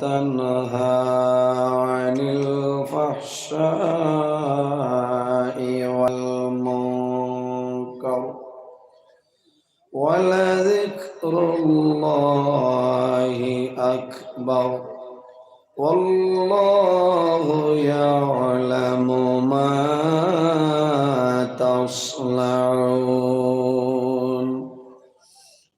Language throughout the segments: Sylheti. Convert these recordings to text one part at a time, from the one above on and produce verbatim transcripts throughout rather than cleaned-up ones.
تنهى عن الفحشاء والمنكر، ولذكر الله أكبر، والله يعلم ما تصنعون.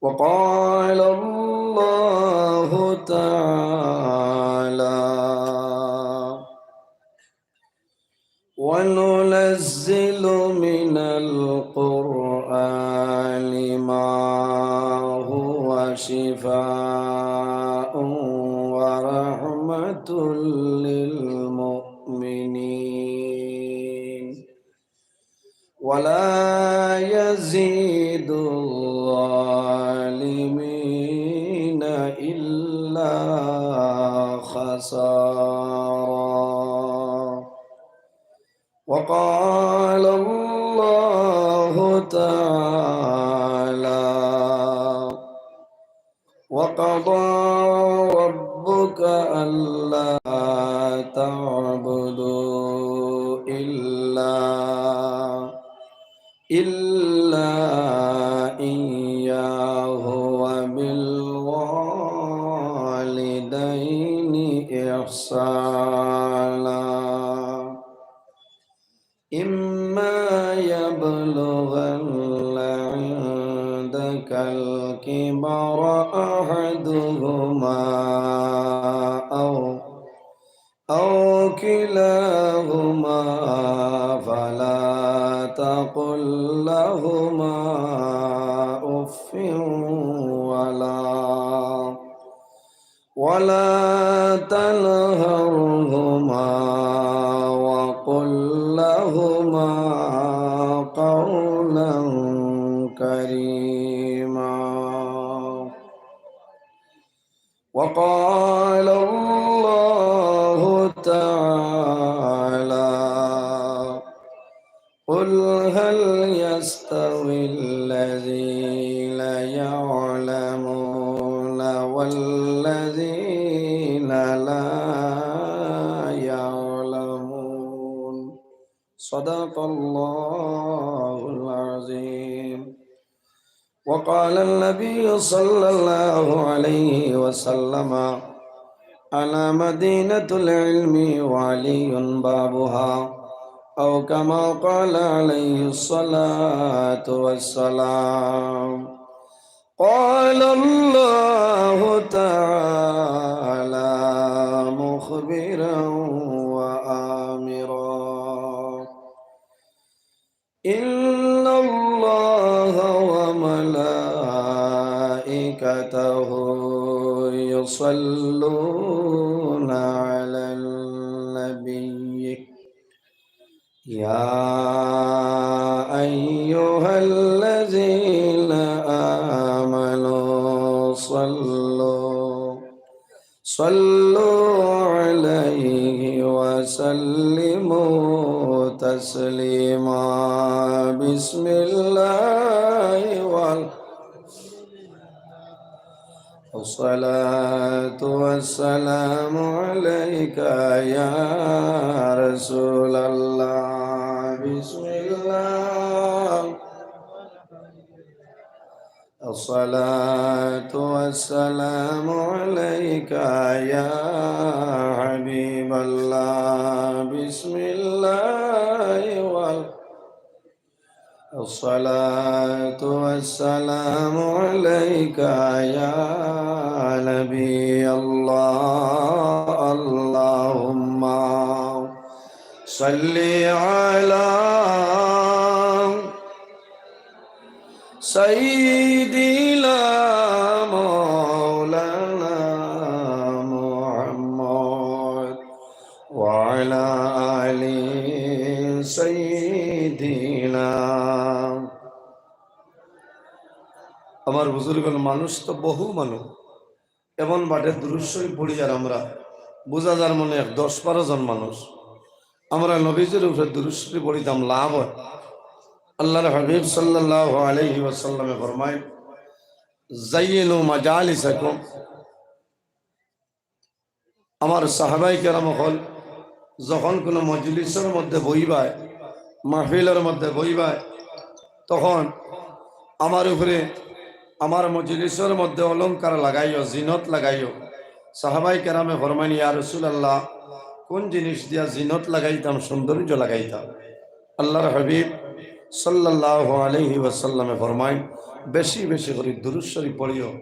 وقال الله تعالى: وننزل من القرآن ما هو شفاء ورحمة للمؤمنين، ولا يزيد الظالمين إلا خسارا. وقال الله تعالى: وقضى ربك ألا تعبدوا إلا، إلا إياه وبالوالدين إحسانا. إما يبلغن عندك الكبر أحدهما أو، أو كلاهما فلا تقل لهما أف ولا ولا تنهرهما وقل لهما قولا كريما. وقال الله تعالى: قل هل يستوي الذين يعلمون والذين لا يعلمون؟ صدق الله العظيم. وقال النبي صلى الله عليه وسلم: أنا مدينة العلم وعلي بابها، أو كما قال عليه الصلاة والسلام. قال الله تعالى مخبرا وآمرا: إن الله وملائكته يصلون على النبي، يا أيها الذين آمنوا صلوا صلوا عليه وسلموا تسليما. بسم الله وال-، والصلاة والسلام عليك يا رسول الله. بسم الله. الصلاة والسلام عليك يا حبيب الله. بسم الله وال-، الصلاة والسلام عليك يا نبي الله. اللهم صل على سيدنا مولانا محمد وعلى آل سيدنا। আমার বুজুর্গ মানুষ তো বহু মানুষ, এমন বাটে দুরূদ শরীফ পড়ি আর আমরা বুঝা যার মনে এক দশ বারো জন মানুষ। আমরা নবীজির উপরে দুরূদ শরীফ পড়িতাম, লাভ হয়। আল্লাহর হাবিব সাল্লাল্লাহু আলাইহি ওয়াসাল্লামে ফরমায়, "زينوا مجالسكم আমার সাহাবায়ে কেরাম অকল যখন কোনো মজলিসর মধ্যে বইবায়, মাহফিলর মধ্যে বইবায়, তখন আমার উপরে, আমার মজলিসর মধ্যে অলংকার লাগাইও, জিনত লাগাইও। সাহাবায়ে কেরামে ফরমাইন, "ইয়া রাসূলুল্লাহ, কোন জিনিস দিয়া জিনত লাগাইতাম, সৌন্দর্য লাগাইতাম?" আল্লাহর হাবিব সাল্লাল্লাহু আলাইহি ওয়াসাল্লামে ফরমাইন, "বেশি বেশি করি দুরূদ শরীফ পড়িও,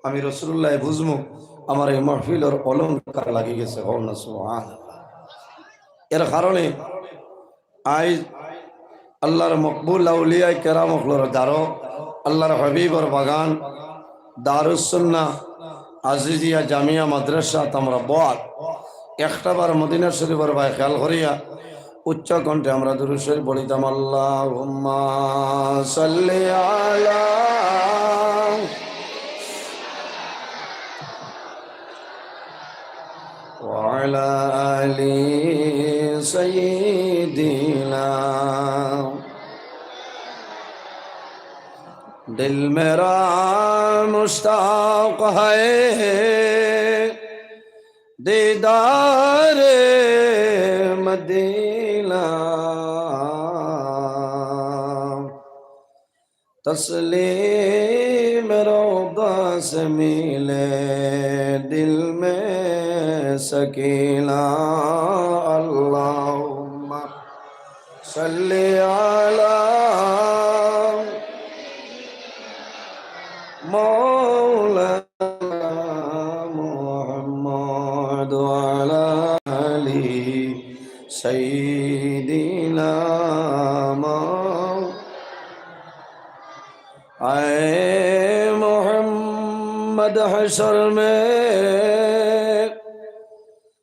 আমি রাসূলুল্লাহ বুঝমু আমার এই মাহফিলর অলংকার লাগি গেছে।" কও না সুবহানাল্লাহ। এর কারণে আইজ আল্লাহর মকবুল আউলিয়ায়ে কেরাম অকলর দারো, আল্লাহর হাবিবর বাগান, দারুস সুন্নাহ আজিজিয়া জামিয়া মাদ্রাসাত আমরা বওয়াত। একটা বার মদিনা শরীফর বায় খেয়াল করিয়া উচ্চ কণ্ঠে আমরা দুরূদ শরীফ পড়িতাম, আল্লাহুম্মা সাল্লি আলা وعلى آل سيدنا। دل میرا مشتاق ہے دیدار مدینہ، تسلیم روضہ سے ملے دل میں سکینہ۔ اللہم صل علی مولانا محمد وعلی آل سیدنا مولانا۔ اے محمد، حشر میں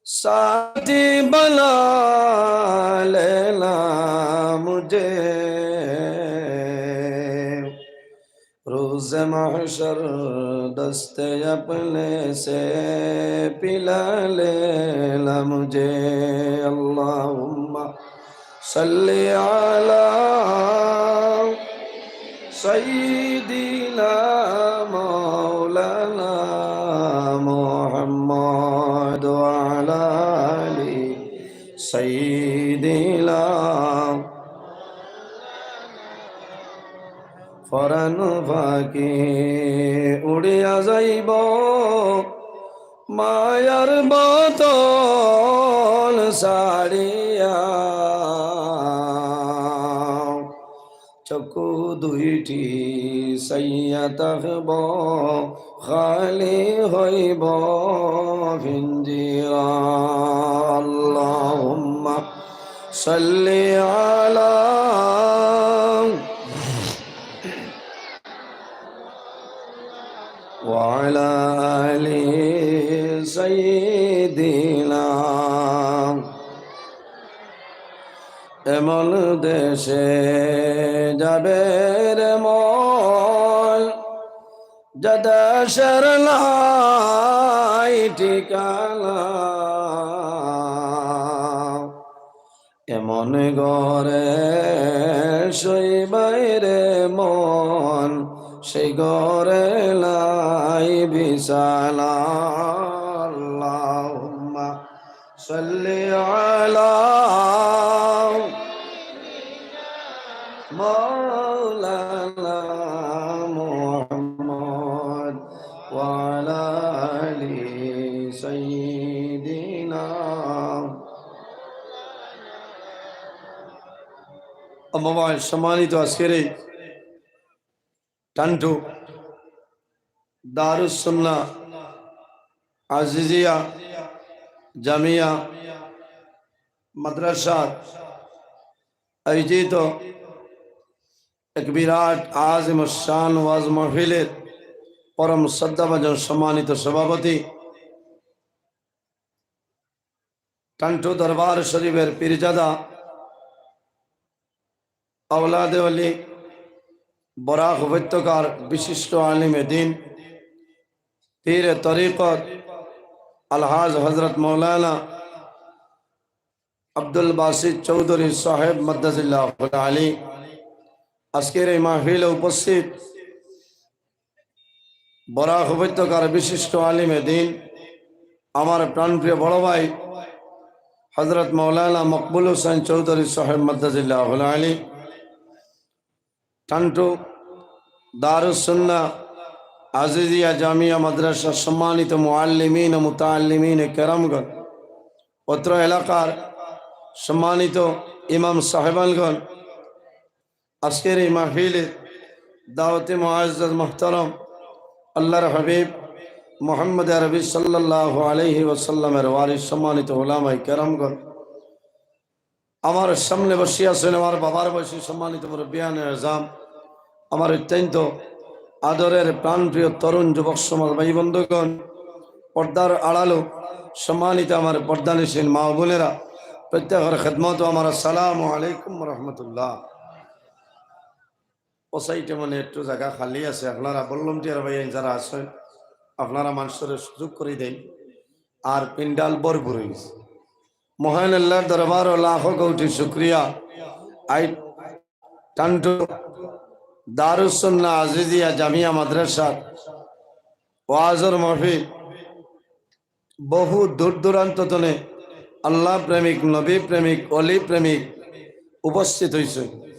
ساتھی بنا لینا مجھے، روز محشر دست اپنے سے پلا لینا مجھے۔ اللہم صل علی سیدنا مولانا محمد وعلی آل سیدنا۔ পরান পাখি উড়িয়া যাইব মায়ার বতন ছাড়িয়া, চক্ষু দুইটি চাইয়া থাকব, খালি হইব পিঞ্জিরা। আল্লাহুম্মা সাল্লি আলা ওয়া আলা আলি সাইয়্যিদিনা। এমন দেশে যাবে রে মন, যে দেশের নাই ঠিকানা। এমন ঘরে শুইবায় রে মন, সেই ঘরে নাই বিছানা। আল্লাহুম্মা সাল্লি আলা মাওলানা মুহাম্মদ ওয়া আলা আলি সাইয়্যিদিনা। আম্মা বাদ, সম্মানিত আজকের এই টান্টু দারুস সুন্নাহ আজিজিয়া জামিয়া মাদ্রাসা আয়োজিত এক বিরাট আজিম শান ওয়াজ মাহফিলের পরম শ্রদ্ধাভাজন সম্মানিত সভাপতি, টান্টু দরবার শরীফের পীরজাদা আওলাদে ওলি, বরাক উপত্যকার বিশিষ্ট আলিমে দ্বীন, পীরে তরিকত আলহাজ হযরত মাওলানা আব্দুল বাসিত চৌধুরী সাহেব মাদ্দাজিল্লাহুল আলী, আজকের এই মাহফিলে উপস্থিত বরাক উপত্যকার বিশিষ্ট আলিমে দ্বীন, আমার প্রাণপ্রিয় বড় ভাই হযরত মাওলানা মকবুল হোসেন চৌধুরী সাহেব মাদ্দাজিল্লাহুল আলী, টান্টু দারুস সুন্নাহ আজিজিয়া জামিয়া মাদ্রাসার সম্মানিত মুআল্লিমিন ও মুতাআল্লিমিন কেরামগণ, অত্র এলাকার সম্মানিত ইমাম সাহেবানগণ, আজকের এই মাহফিলে দাওয়াতে মুআজ্জাজ মুহতারাম আল্লাহর হাবিব মুহাম্মদ আরবি সাল্লাল্লাহু আলাইহি ওয়াসাল্লামের ওয়ারিস সম্মানিত উলামায়ে কেরামগণ, আমার সামনে বসে আছেন আমার বাবার বয়সী সম্মানিত মুরব্বিয়ানে আজম, আমার অত্যন্ত আদরের প্রাণপ্রিয় তরুণ যুবক সমাজ ভাই বন্ধুগণ, পর্দার আড়ালো সম্মানিত আমার পর্দানিশীন মা ও বোনেরা, প্রত্যেকের খেদমত আমার আসসালামু আলাইকুম রহমতুল্লাহ। ও সাইডে মানে একটু জায়গা খালি আছে, আপনারা ভলান্টিয়ার ভাই যারা আছেন, আপনারা মানুষের সুযোগ করে দেন। আর পিন্ডাল ভরপুর হয়ে গেছে। মহান আল্লাহর দরবারও লাখো কোটি শুকরিয়া। আই টান্টু দারুস সুন্নাহ আজিজিয়া জামিয়া মাদ্রাসার ওয়াজর মাহফিল, বহু দূর দূরান্ত তনে আল্লাহ প্রেমিক, নবী প্রেমিক, অলি প্রেমিক উপস্থিত হইছে।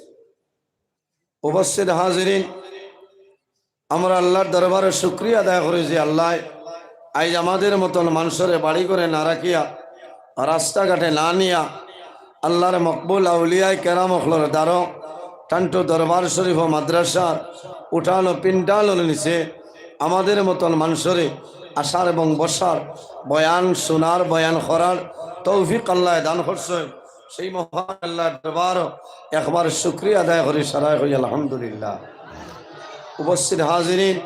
উপস্থিত হাজিরিন, আমরা আল্লাহর দরবারে শুকরিয়া আদায় করি যে আল্লাহ আইজ আমাদের মতন মানুষরে বাড়ি ঘরে না রাখিয়া, রাস্তাঘাটে না নিয়া, আল্লাহর মকবুল আউলিয়ায়ে কেরাম অকলর দ্বারো টান্টু দরবার শরীফ ও মাদ্রাসার উঠানো পিন্ডালর নিচে আমাদের মতন মানুষরে আসার এবং বসার, বয়ান শোনার, বয়ান করার তৌফিক আল্লাহ দান করছে। সেই মহান আল্লাহর দরবারও একবার শুকরিয়া আদায় করি, সারায় কই আলহামদুলিল্লাহ। উপস্থিত হাজিরিন,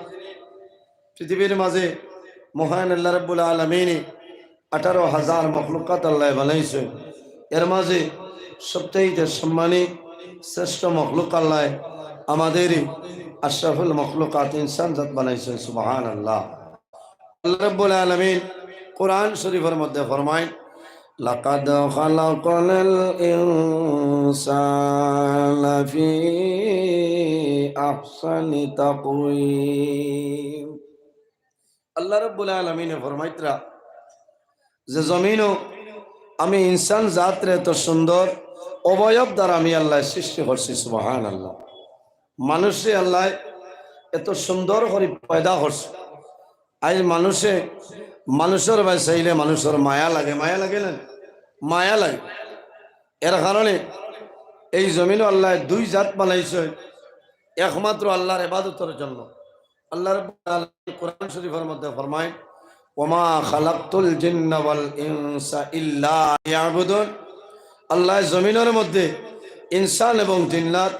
পৃথিবীর মাঝে মহান আল্লাহ রাব্বুল আলামিনে আঠারো হাজার মখলুকাত আল্লাহ বানাইছে, এর মাঝে সবচাইতে সম্মানী শ্রেষ্ঠ মখলুক আল্লাহ আমাদেরই আশরাফুল মখলুকাত ইনসান জাত বানাইছে। সুবহানাল্লাহ। আল্লাহ রাব্বুল আলামিন কোরআন শরীফের মধ্যে ফরমায়, "লাকাদ খালাকনাল ইনসানা ফি আহসানি তাকওয়িম।" আল্লাহ রাব্বুল আলামিনে ফরমাইতরা যে জমিনো আমি ইনসান জাতরে এত সুন্দর অবয়ব দ্বারা আমি আল্লাহ সৃষ্টি করছি। সুবহানাল্লাহ। মানুষরে আল্লাহ এত সুন্দর করি পয়দা করছে। আইজ মানুষে, মানুষর বায় চাইলে মানুষর মায়া লাগে, মায়া লাগে না? মায়া লাগে। এর কারণে এই জমিনো আল্লাহ দুই জাত বানাইছে, একমাত্র আল্লাহর ইবাদতর জন্য। আল্লাহ রাব্বুল আলামিন কোরআন শরীফের মধ্যে ফরমায়, "ওয়ামা খালাকতুল জিন্না ওয়াল ইনসা ইল্লা লিয়াবুদুন।" আল্লাহ জমিনের মধ্যে ইনসান এবং জিন্নাত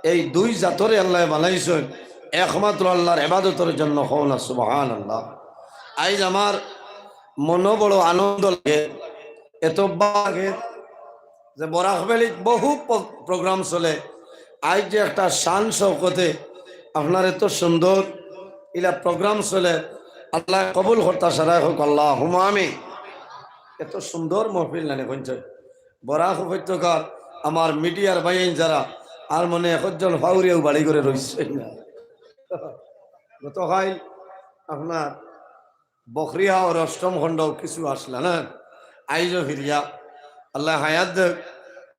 এই দুই জাতরে আল্লাহ বানাইছেন একমাত্র আল্লাহর ইবাদতর জন্য। কও না সুবহানাল্লাহ। আইজ আমার মনো বড় আনন্দ লাগে, এত ভালা লাগে যে বরাক ভ্যালিত বহু প-, প্রোগ্রাম চলে। আইজ যে একটা শান শওকতে আপনার এত সুন্দর ইলা প্রোগ্রাম চলে, আল্লাহ কবুল করতা, সারায় কউক আল্লাহুম্মা আমিন। এত সুন্দর মহফিল নানি কইছে। বরাক উপত্যকার আমার মিডিয়ার ভাইয়াইন যারা, আর মনে একজন ফাউরিয়াও বাড়ি করে রইছে না। গতকাল আপনার বখরিয়া ওর অষ্টম খণ্ড কিছু আসলা না, আইজও ফিরিয়া আল্লাহ হায়াত দেউক,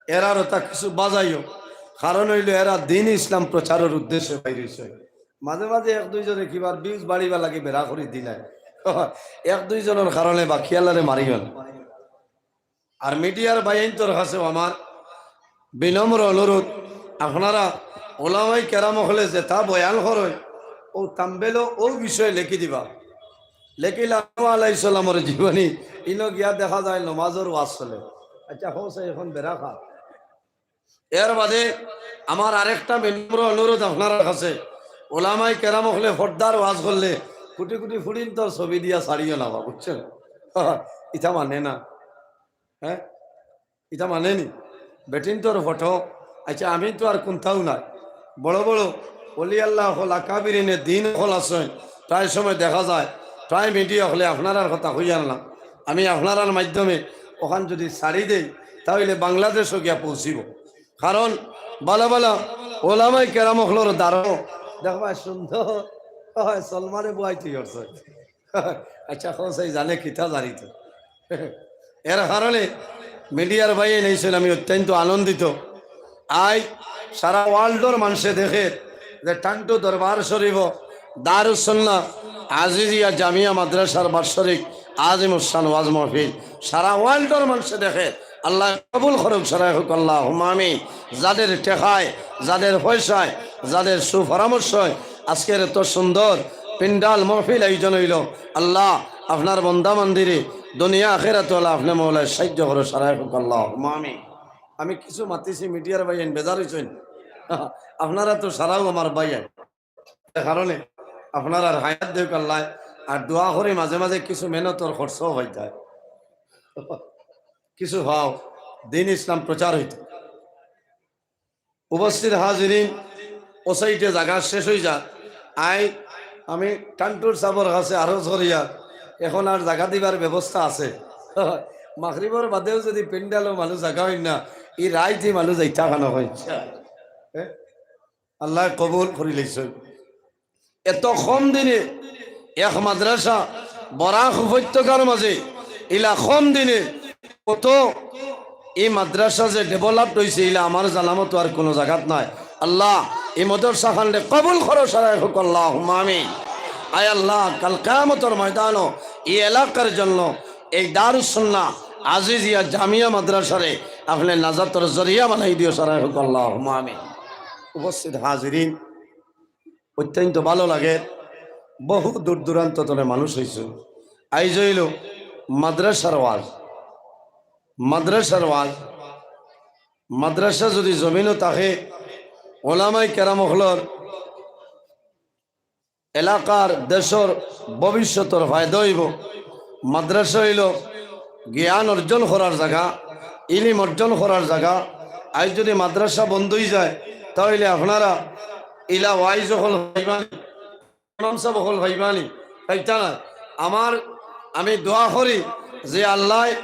এরারও তা কিছু বাজাইও। কারণ অইলো এরা দ্বীন ইসলাম প্রচারর উদ্দেশ্যে বাইর অইছে। মাঝে মাঝে এক দুইজনে কিবার ভিউজ বাড়িবার লাগি বেড়া করি দিলায়, এক দুইজনর কারণে বাকিআলারে মারিও না। আর মিডিয়ার ভাইয়াইন্তর কাছেও আমার বিনম্র অনুরোধ, আপনারা ওলামায়ে কেরাম অকলে যেতা বয়ান করইন, অউ থাম্বনেইলো অউ বিষয়ে লেখি দিবা। লেখিলা নূহ আলাইহিস সালামর জীবনী, ইনো গিয়া দেখা যায় নমাজর ওয়াজ চলে। আচ্ছা, কও চাই অখন বেড়া কার? এর বাদে আমার আরেকটা বিনম্র অনুরোধ আপনারার কাছে, ওলামায়ে কেরাম অকলে পর্দার ওয়াজ করলে কুটি কুটি ফুড়িন্তর ছবি দিয়া ছাড়িও না বা, বুঝছইন? ইতা মানে না, হ্যাঁ? ইতা মানে নি? বেটিন্তর ফটো। আচ্ছা, আমি তো আর কুন্তাউ নাই। বড় বড় অলি আল্লাহ অকল, আকাবিরিনে দ্বীন অকল আছইন, প্রায় সময় দেখা যায়, প্রায় মিডিয়া অকলে আপনারার কথা কইয়ার না। আমি আপনারার মাধ্যমে অখান যুদি ছাড়ি দেই, তা অইলে বাংলাদেশও গিয়া পৌঁছিবো। কারণ ভালা ভালা ওলামায়ে কেরাম অকলর দ্বারো দেখবা সুন্দর, হয়, সলমানে বুয়াই তুই করছে। আচ্ছা, কও চাই জানে কিতা জানিত। এর কারণে মিডিয়ার ভাইয়াইন আইছইন, আমি অত্যন্ত আনন্দিত। আইজ সারা ওয়ার্ল্ডর মানষে দেখের যে টান্টু দরবার শরীফো দারুস সুন্নাহ আজিজিয়া জামিয়া মাদ্রাসার বাৎসরিক আজিমুস শান ওয়াজ মাহফিল সারা ওয়ার্ল্ডর মানষে দেখের। আল্লায় কবুল করউক, সারায় কউক আল্লাহুম্মা আমিন। যাদের টেকায়, যাদের পয়সায়, যাদের সুপরামর্শয় আজকের এত সুন্দর প্যান্ডেল মাহফিল আয়োজন অইলো, আল্লাহ আপনার বন্দা বান্দিরে দুনিয়া আখেরাতো আল্লাহ আপনে মওলায় সাইয্য করো, সারায় কউক আল্লাহুম্মা আমিন। আমি কিছু মাতিছি, মিডিয়ার ভাইয়াইন বেজার অইছইন, আপনারা তো সারাউ আমার ভাইয়াইন, এর কারণে আপনারার হায়াত দেউক আল্লায়, আর দোয়া করি মাঝে মাঝে কিছু মেহনতর খরচও অইযায়, কিছু পাও, দ্বীন ইসলাম প্রচার অইতো। উপস্থিত হাজিরিন, ও সাইডে জাগা শেষ অইযার। আইজ আমি টান্টুর সাবর কাছে আরজ করিয়ার, এখন আর জাগা দিবার ব্যবস্থা আছে। মাগরিবর বাদেও যুদি প্যান্ডেলো মানুষ জাগা অইন না, ই রাইত ই মানুষ যাইতা কেনে কইন। হ্যাঁ? আল্লায় কবুল করিলাইছইন। এত কম দিনে এক মাদ্রাসা বরাক উপত্যকার মাঝে ইলা কম দিনে কত ই মাদ্রাসা যে ডেভেলপড অইছে, ইলা আমার জানা মতো আর কুনু জাগাত নাই। আল্লাহ, ই মাদ্রাসা খানরে কবুল করো, সারায় কউক আল্লাহুম্মা আমিন। আয় আল্লাহ, কাল কিয়ামতর ময়দানো ই এলাকার জন্য এই দারুস সুন্নাহ আজিজিয়া জামিয়া মাদ্রাসারে আপনে নাজাতর জরিয়া বানাই দিও, সারায় কউক আল্লাহুম্মা আমিন। উপস্থিত হাজিরিন, অত্যন্ত ভালো লাগে, বহু দূর দূরান্ত তনে মানুষ অইছে। আইজ অইলো মাদ্রাসার ওয়াজ, মাদ্রাসার ওয়াজ। মাদ্রাসা যুদি জমিনো থাকে, ওলামায়ে কেরাম অকলর এলাকার, দেশর ভবিষ্যতর ফায়দা অইবো। মাদ্রাসা অইলো জ্ঞান অর্জন করার জাগা, ইলিম অর্জন করার জাগা। আইজ যুদি মাদ্রাসা বন্ধ অইযায়, তাইলে আপনারা ইলা ওয়াইজ অকল পাইবা নি, ইমাম সাব অকল পাইবা নি, পাইতা নায়। আমার, আমি দোয়া করি যে আল্লায়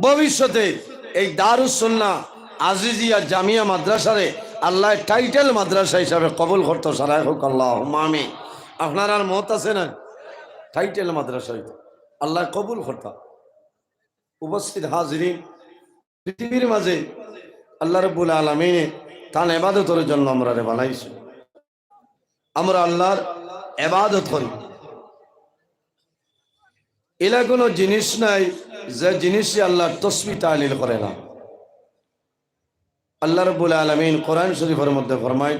ভবিষ্যতে এই দারুস সুন্নাহ আজিজিয়া জামিয়া মাদ্রাসারে আল্লায় টাইটেল মাদ্রাসা হিসাবে কবুল করতো, সারায় কউক আল্লাহুম্মা আমিন। আপনারার মত আছে না? টাইটেল মাদ্রাসা অইতো, আল্লায় কবুল করতা। উপস্থিত হাজিরিন, পৃথিবীর মাঝে আল্লাহ রাব্বুল আলামিনে তান ইবাদতর জন্য আমরারে বানাইছইন। আমরা আল্লাহর ইবাদত করি। ইলা কুনু জিনিস নাই যে জিনিসে আল্লাহর তসবিহ তাহলিল করে না। আল্লাহ রাব্বুল আলামিন কোরআন শরীফর মধ্যে ফরমাইন,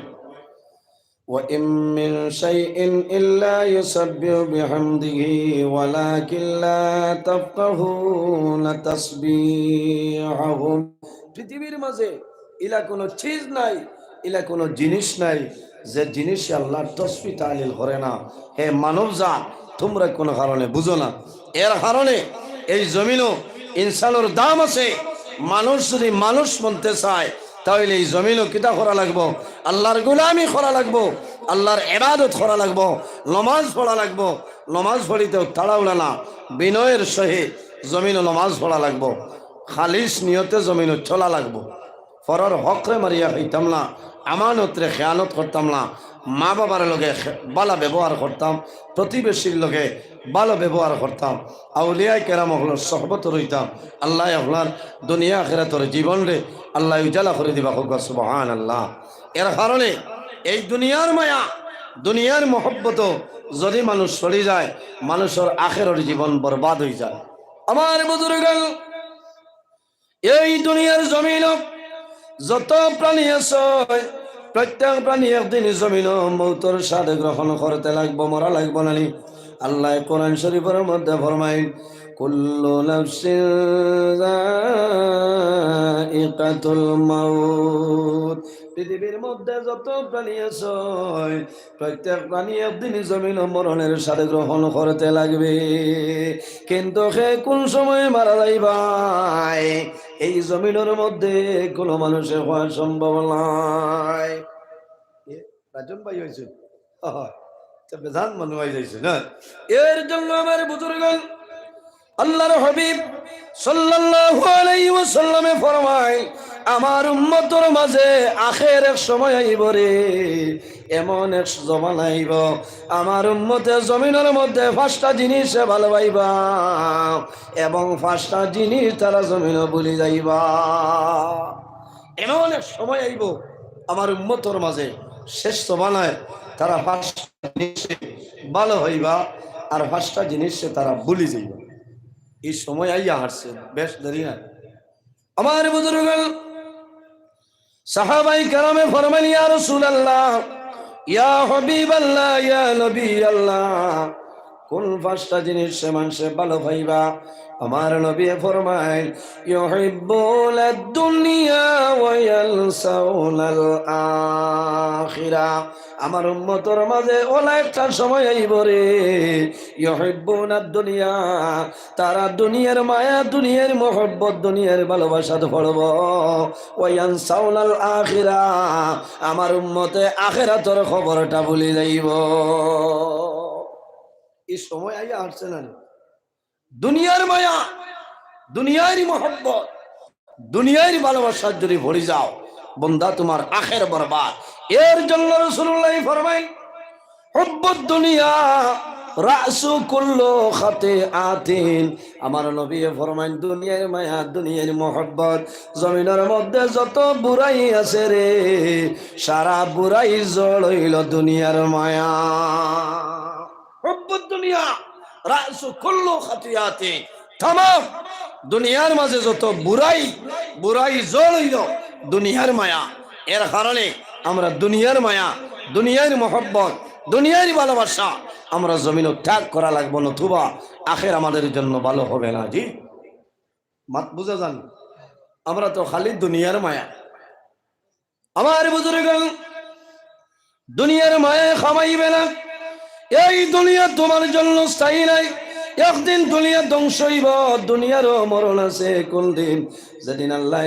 "ওয়া ইম মিন শাইইন ইল্লা ইউসাব্বিহু বিহামদিহি ওয়ালাকিন লা তাফকাহুনা তাসবিহাহুম।" পৃথিবীর মাঝে ইলা কুনু চিজ নাই, ইলা কুনু জিনিস নাই যে জিনিসে আল্লাহর তসবিহ তাহলিল করে না। হে মানব জাত, তুমরা কুনু কারণে বুঝো না। এর কারণে এই জমিনো ইনসানর দাম আছে। মানুষ যুদি মানুষ মনতে চায়, তাইলে এই জমিনো কিতা করা লাগবো? আল্লাহর গোলামি করা লাগবো, আল্লাহর ইবাদত করা লাগবো, নমাজ পড়া লাগবো। নমাজ পড়িতেও তাড়াহুড়া না, বিনয়ের সহিত জমিনো নমাজ পড়া লাগবো, খালিস নিয়তে জমিনো চলা লাগবো। পরর হকরে মারিয়া খাইতাম না, আমানতরে খেয়ানত করতাম না, মা বাবার লগে খে-, ভালা ব্যবহার করতাম, প্রতিবেশীর লগে ভালা ব্যবহার করতাম, আউলিয়ায়ে কেরাম অকলর সহবত রইতাম। আল্লায় আপনার দুনিয়া আখিরাতর জীবনরে আল্লায় উজালা করি দিবা, কউক্কা সুবহানাল্লাহ। এর কারণে এই দুনিয়ার মায়া, দুনিয়ার মহব্বতো যুদি মানুষ চলি যায়, মানুষর আখেরর জীবন বরবাদ অইযায়। আমার বুজুর্গান, এই দুনিয়ার জমিনো যত প্রাণী আছে, প্রত্যেক প্রাণী একদিন জমিনো মউতর স্বাদ গ্রহণ করতে লাগবো, মরা লাগবো না নি? আল্লায় কোরআন শরীফর মধ্যে ফরমাইন, "কুল্লু নাফসিন যায়িকাতুল মাউত।" পৃথিবীর মধ্যে যত প্রাণী আছে, প্রত্যেক প্রাণী একদিন জমিনো মরণের স্বাদ গ্রহণ করতে লাগবে। কিন্তু কে কুন সময় মারা যাইবায়, এই জমিনর মধ্যে কুনু মানুষে কওয়া সম্ভব নায়। এ, রাজন ভাই অইছে? আহা, তে বেজান মানুষ অই যাইছে না? এর জন্য আমার বুজুর্গ, আল্লাহর হাবিব সাল্লাল্লাহু আলাইহি ওয়াসাল্লামে ফরমায়, আমার উম্মতর মাঝে আখের এক সময় আইব রে, এমন এক জমানা আইব, আমার উম্মতে জমিনর মধ্যে পাঁচটা জিনিসে ভালা পাইবা এবং পাঁচটা জিনিস তারা জমিনো ভুলি যাইবা। এমন এক সময় আইব আমার উম্মতর মাঝে, শেষ জমানায়, তারা পাঁচটা জিনিসে ভালা পাইবা আর পাঁচটা জিনিসে তারা ভুলি যাইবা। এই সময় আইয়া হারছে, বেশ দেরি নাই। আমার বুজুর্গ, সাহাবায়ে কেরামে ফরমাইন, "ইয়া রাসূলুল্লাহ, ইয়া হাবিবাল্লাহ, ইয়া নবী আল্লাহ, কোন পাঁচটা জিনিসে মানষে ভালা পাইবা?" আমার নবীয়ে ফরমাইন, "ইউহিব্বুনাদ দুনিয়া ওয়া ইয়ানসাউনাল আখিরা।" আমার উম্মতর মাঝে অলা একটা সময় আইব রে, ইউহিব্বুনাদ দুনিয়া, তারা দুনিয়ার মায়া, দুনিয়ার মহব্বত, দুনিয়ার ভালোবাসাত পড়ব। ওয়া ইয়ানসাউনাল আখিরা, আমার উম্মতে আখেরাতর খবরটা ভুলি যাইব। এই সময় আইয়া হারছে না নি? দুনিয়ার মায়া, দুনিয়ার মহব্বত, দুনিয়ার ভালোবাসাত যদি পড়ি যাও, বন্দা, তুমার আখের বরবাদ। এর জন্য রাসূলুল্লাহ ফরমাইন, "হুব্বুদ দুনিয়া রাসু কুল্লু খাতিআতিন।" আমার নবীয়ে ফরমাইন, দুনিয়ার মায়া, দুনিয়ার মহব্বত, জমিনর মধ্যে যত বুরাই আছে রে, সারা বুরাইর জড় অইলো দুনিয়ার মায়া। হুব্বুদ দুনিয়া রাসু কুল্লু খাতিআতিন। তামাম দুনিয়ার মাঝে যত বুরাই, বুরাইর জড় অইলো দুনিয়ার মায়া। এর কারণে আমরা দুনিয়ার মায়া, দুনিয়ার মহব্বত, দুনিয়ার ভালোবাসা আমরা জমিনো ত্যাগ করা লাগবো, নতুবা আখের আমাদের জন্য ভালো হবে না। জি, মাত বুঝা যার নি? আমরা তো খালি দুনিয়ার মায়া। আমার বুজুর্গ, দুনিয়ার মায়ায় কামাইবে না। এই দুনিয়া তুমার জন্য স্থায়ী নায়। একদিন দুনিয়া ধ্বংস অইব, দুনিয়ারও মরণ আছে। কোন দিন? যেদিন আল্লাহ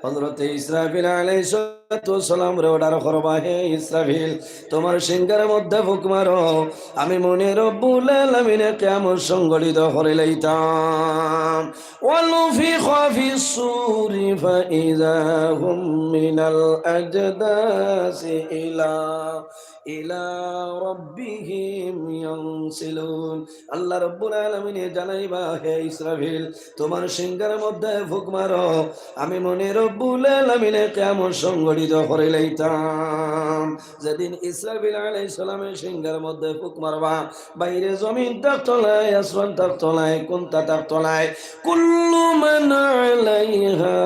হযরতে ইসরাফিল আলাইহিস সালামরে অর্ডার করবা, "হে ইসরাফিল, তুমার সিংহার মধ্যে ফুক মারো, আমি মনে রব্বুল আলামিনে কিয়ামত সংঘটিত করিলাইতাম।" ونفخ في الصور فإذا هم من الأجداث إلى إلى ربهم ينسلون। আল্লাহ রব্বুল আলামিনে জানাইবা, "হে ইসরাফিল, তুমার সিংহার মধ্যে ফুক মারো, আমি মনে রব্বুল আলামিনে কিয়ামত সংঘটিত করিলাইতাম।" যেদিন ইসরাফিল আলাইহিস সালামে সিংহার মধ্যে ফুক মারবা, বাইরে জমিন থাকতো নায়, আসমান থাকতো নায়, কুন্তা থাকতো নায়। كل من عليها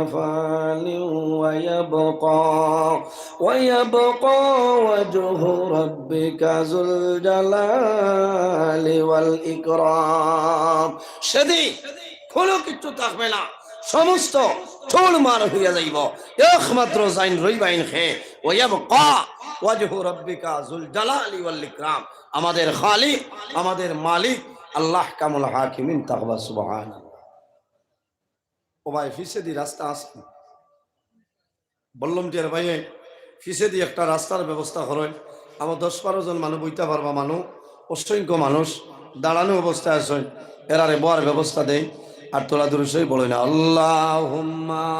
فان ويبقى ويبقى وجه ربك ذو الجلال والإكرام। সেদিন কোনো কিচ্ছু থাকবে না, সমস্ত চুরমার হইয়া যাইব, একমাত্র যাইন রইবাইন হে, ওয়াবকা ওয়াজহু রাব্বিকা যুল জালালি ওয়াল ইকরাম। আমাদের খালিক, আমাদের মালিক আল্লাহ কামুল হাকিমিন থাকবা। সুবহানাল্লাহ। ও ভাই, পিছেদি রাস্তা আছে? বললাম যে, ভাই, পিছেদি একটা রাস্তার ব্যবস্থা করইন। আমার দশ বারো জন মানুষ বইতা পারবা, মানুষ, অসংখ্য মানুষ দাঁড়ানো অবস্থায় আছইন, এরারে বওয়ার ব্যবস্থা দেইন। আর তোরা দূরে সই বলো না, আল্লাহুম্মা।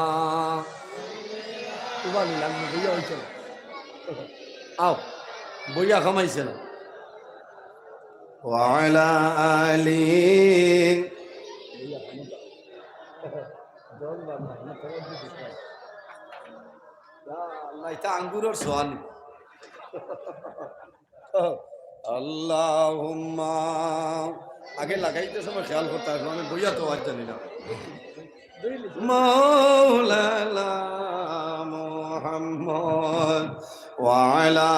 উবা নিলাম, বইয়া হইছে না। আও, বইয়া কামাইছে না। ওয়ালা আলি। ইয়া আল্লাহ, ইটা আঙ্গুরর সোয়ানি। আল্লাহুম্মা। আগে লাগাইতে সময় খেয়াল করতে হবে, আমি বইয়া তো আর জানি না। মাওলানা মুহাম্মদ ওয়া আলা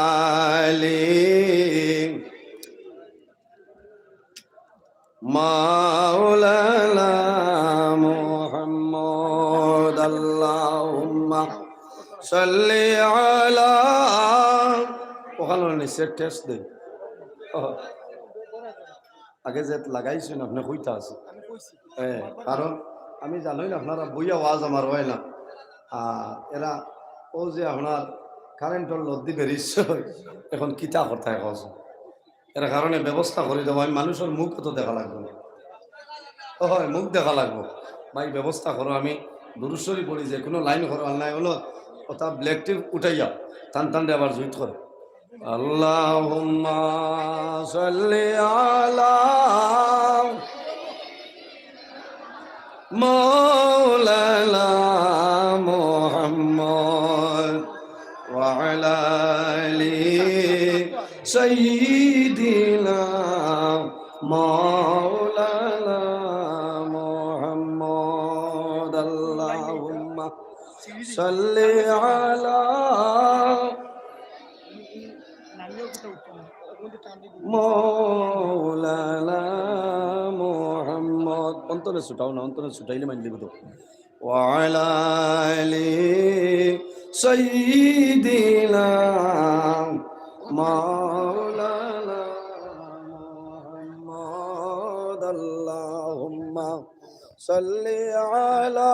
আলি। মাওলানা মুহাম্মদ, আল্লাহুম্মা সাল্লি আলা। ওখানে নিচে টেস্ট দেই। আগে যে লাগাইছইন আপনি কইতা আছে। হ্যাঁ, কারণ আমি জানি না আপনারা বইয়া ওয়াজ আমার হয় না। আর এরা ও যে আপনার কারেন্টর লদ্দি বেরিয়েছে, এখন কিতা করতে হয় কওছে। এর কারণে ব্যবস্থা করি দেবো, আমি মানুষর মুখ তো দেখা লাগবো না। ও হয়, মুখ দেখা লাগবো। ভাই, ব্যবস্থা করো, আমি দুরুদ শরীফ পড়ি, যে কোনো লাইন করো, আল্লাহ হলো ওটা ব্ল্যাক টিপ উঠাইয়া টান টান আবার জুইত করো। اللهم صل على مولانا محمد وعلى آل سيدنا مولانا محمد. اللهم صل على مولانا محمد. অন্তরে ছুটাও না, অন্তরে ছুটাইলে মাইন দিব তো. وعلى آل سيدنا مولانا محمد. اللهم صل على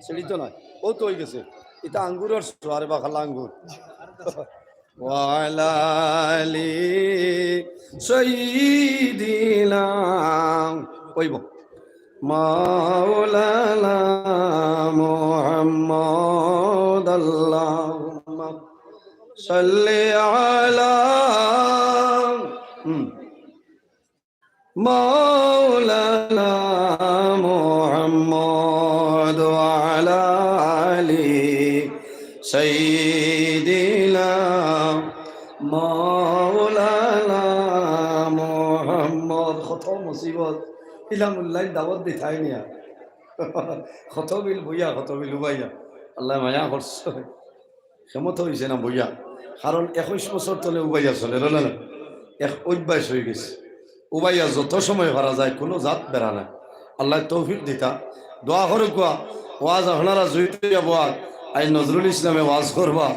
সিঁড়ি তো নয়, ও তো হয়ে গেছে. এটা আঙ্গুরের সোয়ারে বা খালা আঙ্গুর. وعلى آل سيدنا ওইব مولانا محمد. اللهم صل على হুম. مولانا محمد وعلى آل سيدنا مولانا محمد. কত মুসিবত, ইলামুল্লাহ দাওয়াত দিতাই নিয়া. কত বিল বইয়া, কত বিল উবাইয়া. আল্লাহ মায়া করছে. ক্ষমতা হইছে না বইয়া, কারণ একুশ বছর তলে উবাইয়া চলে রইল না, এক অভ্যাস হয়ে গেছে. উবাইয়া যত সময় পারা যায় কোনো জাত বেড়া না. আল্লাহ তৌফিক দিতা, দোয়া করুক। ওয়াজ আপনারা জুইতে বওয়াজ, আই নজরুল ইসলামে ওয়াজ করবা.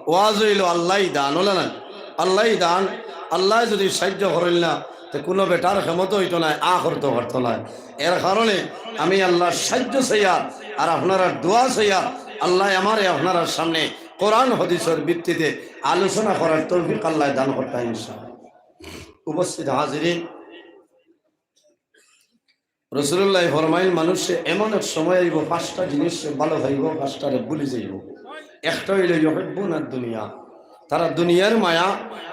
ওয়াজ হইল আল্লাহ দান, হলে না? আল্লাহ দান. আল্লাহ যদি সাহায্য করেন না, তো কোনো বেটার ক্ষমতা হইতো না, আ করতে পারতো না. এর কারণে আমি আল্লাহর সাহায্য চাইয়ার আর আপনারা দোয়া চাইয়ার, আল্লাহ আমারে আপনারার সামনে কোরআন হাদিসের ভিত্তিতে আলোচনা করার তৌফিক আল্লাহ দান করতা ইনশাআল্লাহ। উপস্থিত হাজিরিন, রাসূলুল্লাহ ফরমাইন, মানুষে এমন এক সময় আইব, পাঁচটা জিনিস সে ভালো পাইব, পাঁচটারে ভুলি যাইব। একটা হইল ইউহিব্বুনাদ দুনিয়া, তারা দুনিয়ার মায়া,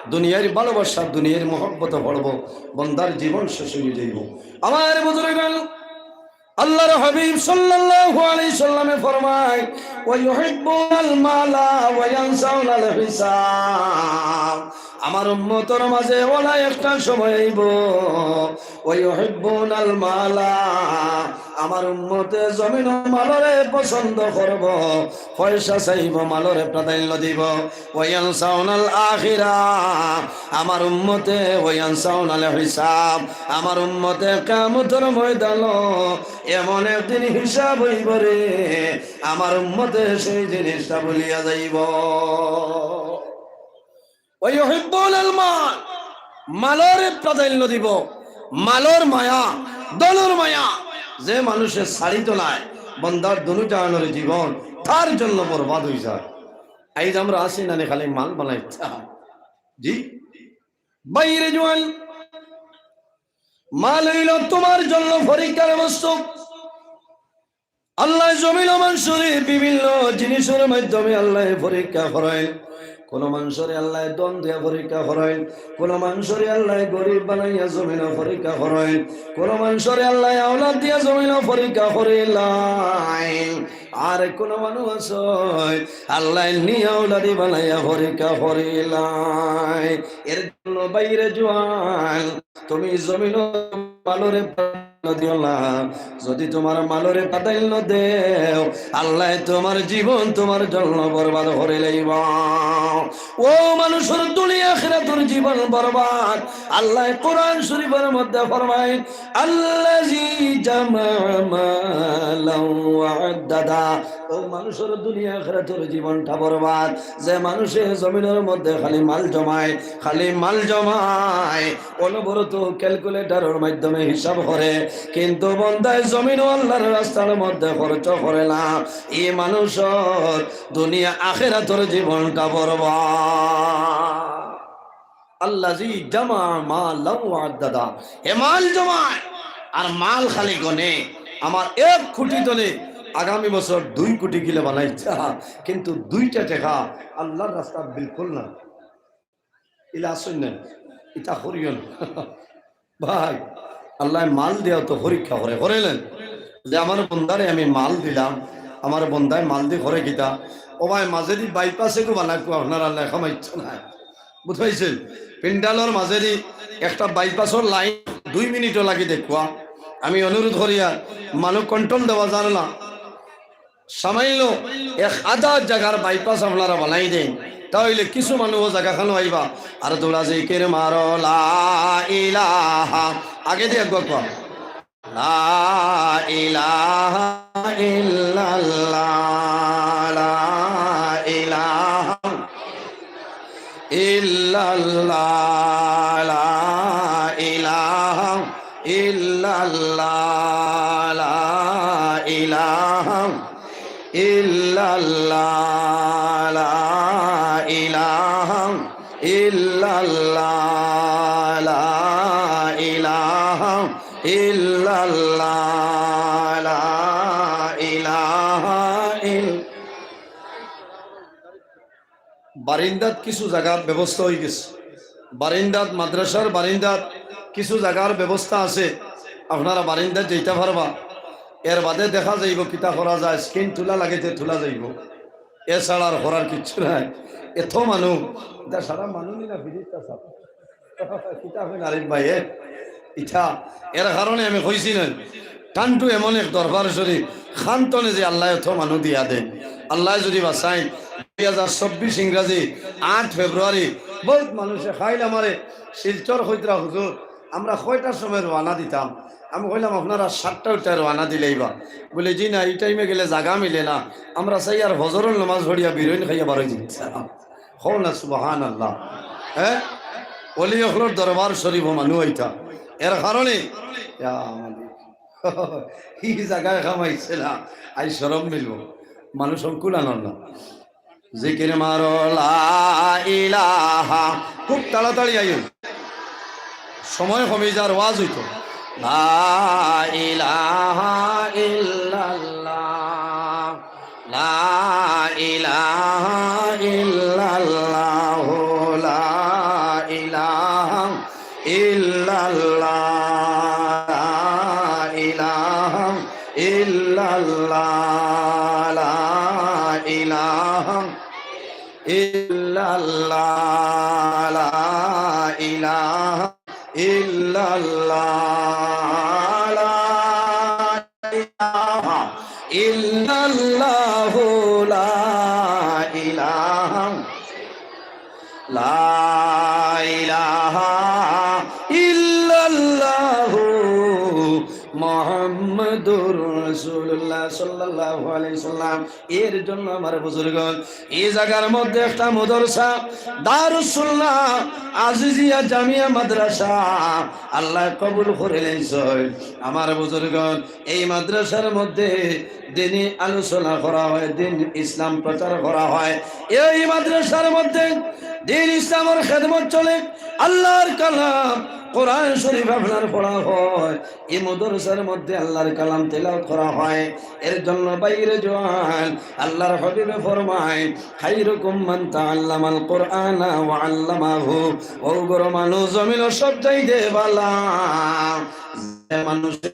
দুনিয়ার ভালোবাসা, দুনিয়ার মহব্বতে পড়ব, বন্দার জীবন শেষ হয়ে যাইব। আমার বুজুর্গান, আল্লাহর হাবিব সাল্লাল্লাহু আলাইহি সাল্লামে ফরমায়, "ওয়া ইউহিব্বুনাল মালা ওয়া ইয়ানসাউনাল হিসাব।" আমার উম্মতর মাঝে ওলা একটা সময় আইব, "ওয়া ইউহিব্বুনাল মালা", আমার উম্মতে জমিন ও মালরে পছন্দ করব, পয়সা চাইব, মালরে প্রাধান্য দিব। "ওয়া ইয়ানসাউনাল আখিরা", আমার উম্মতে "ওয়া ইয়ানসাউনাল হিসাব", আমার উম্মতে কিয়ামতর ময়দানো এমন একদিন হিসাব হইব রে, আমার উম্মতে সেই জিনিসটা ভুলিয়া যাইব। "ওয়া ইউহিব্বুনাল মাল", মালরে প্রাধান্য দিব, মালর মায়া, ধনর মায়া। যে মানুষে ছাড়িত নাই, বন্দার দুনু জাহানর জীবন তার জন্য বরবাদ হয়ে যায়। আইজ আমরা আছি নানি খালি মাল বানাইতা। জি, বাইরে জোয়ান, মাল হইল তোমার জন্য পরীক্ষার বস্তু। আল্লাহ জমিন ও মানষরে বিভিন্ন জিনিসের মাধ্যমে আল্লাহ পরীক্ষা করেন। কোন মানষরে আল্লাহ ধন দিয়া পরীক্ষা করেন, কোন মানষরে আল্লাহ গরিব বানাইয়া জমিন পরীক্ষা করেন, কোন মানষরে আল্লাহ আওলাদ দিয়া জমিন পরীক্ষা করিলাই। আর কোন মানুষ আছে আল্লাহ নি আওলাদি বানাইয়া পরীক্ষা করিলাই। এর জন্য বাইরে জোয়ান, তুমি জমিন মালরে প্রাধান্য দিও না। যদি তোমার মালরে প্রাধান্য দেও, আল্লাহ তোমার জীবন তোমার জন্য বরবাদ করে লইব। ও মানুষর দুনিয়া আখিরাতর জীবন বরবাদ। আল্লাহ কোরআন শরীফের মধ্যে ফরমায়, "আল্লাযী জামা মালান ওয়া আদ্দাদা।" ও মানুষর দুনিয়া আখিরাতর জীবনটা বরবাদ। যে মানুষে জমিনর মধ্যে খালি মাল জমায়, খালি মাল জমায়, অনবরত ক্যালকুলেটরর মাধ্যমে হিসাব করে, কিন্তু বন্দায় জমিন ও আল্লাহর রাস্তার মধ্যে খরচ করে না, এই মানুষর দুনিয়া আখিরাতর জীবনটা বরবাদ। আল্লাযী জামা মালান ওয়া আদ্দাদা। হে মাল জমায় আর মাল খালি গনে। আমার এক কোটি তনে আগামী বছর দুই কোটি কিলা বানাইতা, কিন্তু দুইটা টেকা আল্লার রাস্তাত বিলকুল না। ইলা আছইন না, ইতা করিও না। ভাই, আল্লায় মাল দিয়াও তো পরীক্ষা করে, করে না? যে আমার বন্দারে আমি মাল দিলাম, আমার বন্দায় মাল দি করে কিতা? ও ভাই, মাঝেদি বাইপাস এগু বানাইকু আপনারা, আল্লায় কামাইতো না। বুঝাইছইন? পিন্ডালর মাঝেদি একটা বাইপাসর লাইন দুই মিনিটও লাগি দেখুয়া। আমি অনুরোধ করিয়ার, মানুষ কন্ট্রোল দেওয়া যায় না। সামান্য এক আধা জাগার বাইপাস আপনারা বানাই দেইন, তা অইলে কিছু মানুষ ও জাগাখানো আইবা। আর দুড়া জিকির মারো, লা ইলাহা। আগে দিয়া একবার কও। লা ইলাহা ইল্লাল্লাহ, লা ইলাহা ইল্লাল্লাহ, লা ইলাহা ইল্লাল্লাহ, লা ইলাহা ইল্লাল্লাহ, লা ইলাহা ইল্লাল্লাহ, লা ইলাহা ইল্লাল্লাহ, লা ইলাহা ইল-, বারিন্দাত কিছু জাগার ব্যবস্থা অই গেছে। বারিন্দাত, মাদ্রাসার বারিন্দাত কিছু জাগার ব্যবস্থা আছে, আপনারা বারিন্দাত যাইতা পারবা। এর বাদে দেখা যাইবো কিতা করা যায়, স্ক্রিন তুলা লাগে তে তুলা যাইবো, এছাড়া আর করার কিচ্ছু নাই। এত মানুষ, ইতা সারা মানুষ নি না, ফিরিস্তা সাব। কিতা কইন আরিফ ভাই, এ? ইতা, এর কারণে আমি কইছি না, টান্টু এমন এক দরবার শরীফ, খান তনে যে আল্লায় অত মানুষ দিয়া দেইন। আল্লায় যদি বাঁচাইন, দুই হাজার চব্বিশ ইংরাজি আট ফেব্রুয়ারি, বউত মানুষে কাইল আমারে শিলচর কইতরা, "হুজুর, আমরা কয়টার সময় রওয়ানা দিতাম?" আমি কইলাম, "আপনারা সাতটা আটটায় রওয়ানা দিলেই বা।" বলে, "জি না, ই টাইমে গেলে জাগা মিলে না, আমরা চাইয়ার ফজরর নামাজ পড়িয়া বিরিয়ানি খাইয়া বারই দিতাম।" কও না সুবহানাল্লাহ। হ্যাঁ, অলি অকলর দরবার শরীফো মানুষ আইতা, এর কারণে, ইয়া মালিক, ই জাগায় কামাইছে না, আইজ শরম মিলবো, মানুষ সংকুল আনর না। জিকির মারো, লা ইলাহা, খুব তাড়াতাড়ি আইও, সময় কমি যার, ওয়াজ অইতো। লা ইলাহা ইল্লাল্লাহ, লা ইলাহা ইল্লাল্লাহ, লা ইলাহা ইল্লাল্লাহ, লা ইলাহা ইল্লাল্লাহ, লা ইলাহা ইল্লাল্লাহ, লা ইলাহা ইল্লাল্লাহ, লা ইলাহা ইল্লাল্লাহু, লা ইলাহা, লা ইলাহা ইল্লাল্লাহু মুহাম্মাদুর রাসূলুল্লাহ সাল্লাল্লাহু আলাইহি ওয়াসাল্লাম। এর জন্য আমার বুজুর্গণ, এই জাগার মধ্যে একটা মাদ্রাসা, দারুস সুন্নাহ আজিজিয়া জামিয়া মাদ্রাসা, আল্লায় কবুল করিলাইছইন। আমার বুজুর্গণ, এই মাদ্রাসার মধ্যে দ্বীনি আলোচনা করা হয়, দ্বীন ইসলাম প্রচার করা হয়। এই মাদ্রাসার মধ্যে দ্বীন ইসলামর খেদমত চলে, আল্লাহর কালাম, কোরআন শরীফ আপনার পড়া হয়। এই মাদ্রাসার মধ্যে আল্লাহর কালাম তেলাওয়াত করা হয়। এর জন্য বাইরে জওয়ান, আল্লাহর হাবিবে ফরমায়, "খাইরুকুম মান তাআল্লামাল কুরআনা ওয়া আল্লামাহু।" অউ ঘরর মানুষ জমিনো সব চাইতে ভালা, যে মানুষে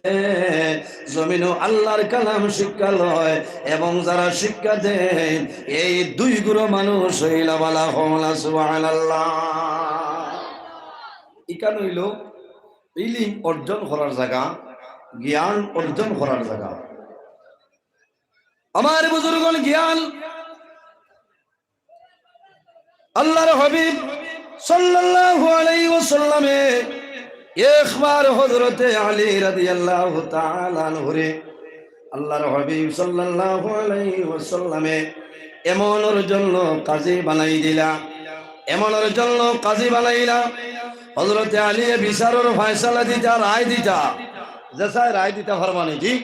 জমিনো আল্লাহর কালাম শিক্ষা লয় এবং যারা শিক্ষা দেয়, এই দুই ঘরর মানুষ অইলা ভালা। কও না সুবহানাল্লাহ। ইখান অইলো ইলিম অর্জন করার জাগা, জ্ঞান অর্জন করার জাগা। আমার বুজুর্গণ, জ্ঞান, আল্লাহর হাবিব সাল্লাল্লাহু আলাইহি ওয়াসাল্লামে একবার হযরতে আলী রাদিয়াল্লাহু তাআলা আনহুরে আল্লাহর হাবিব সাল্লাল্লাহু আলাইহি ওয়াসাল্লামে এমনর জন্য কাজী বানাই দিলা, এমনর জন্য কাজী বানাইলা। হযরতে আলীয়ে বিচারর ফয়সালা দিতা, রায় দিতা, যে চায় রায় দিতা পারবা নি, জি?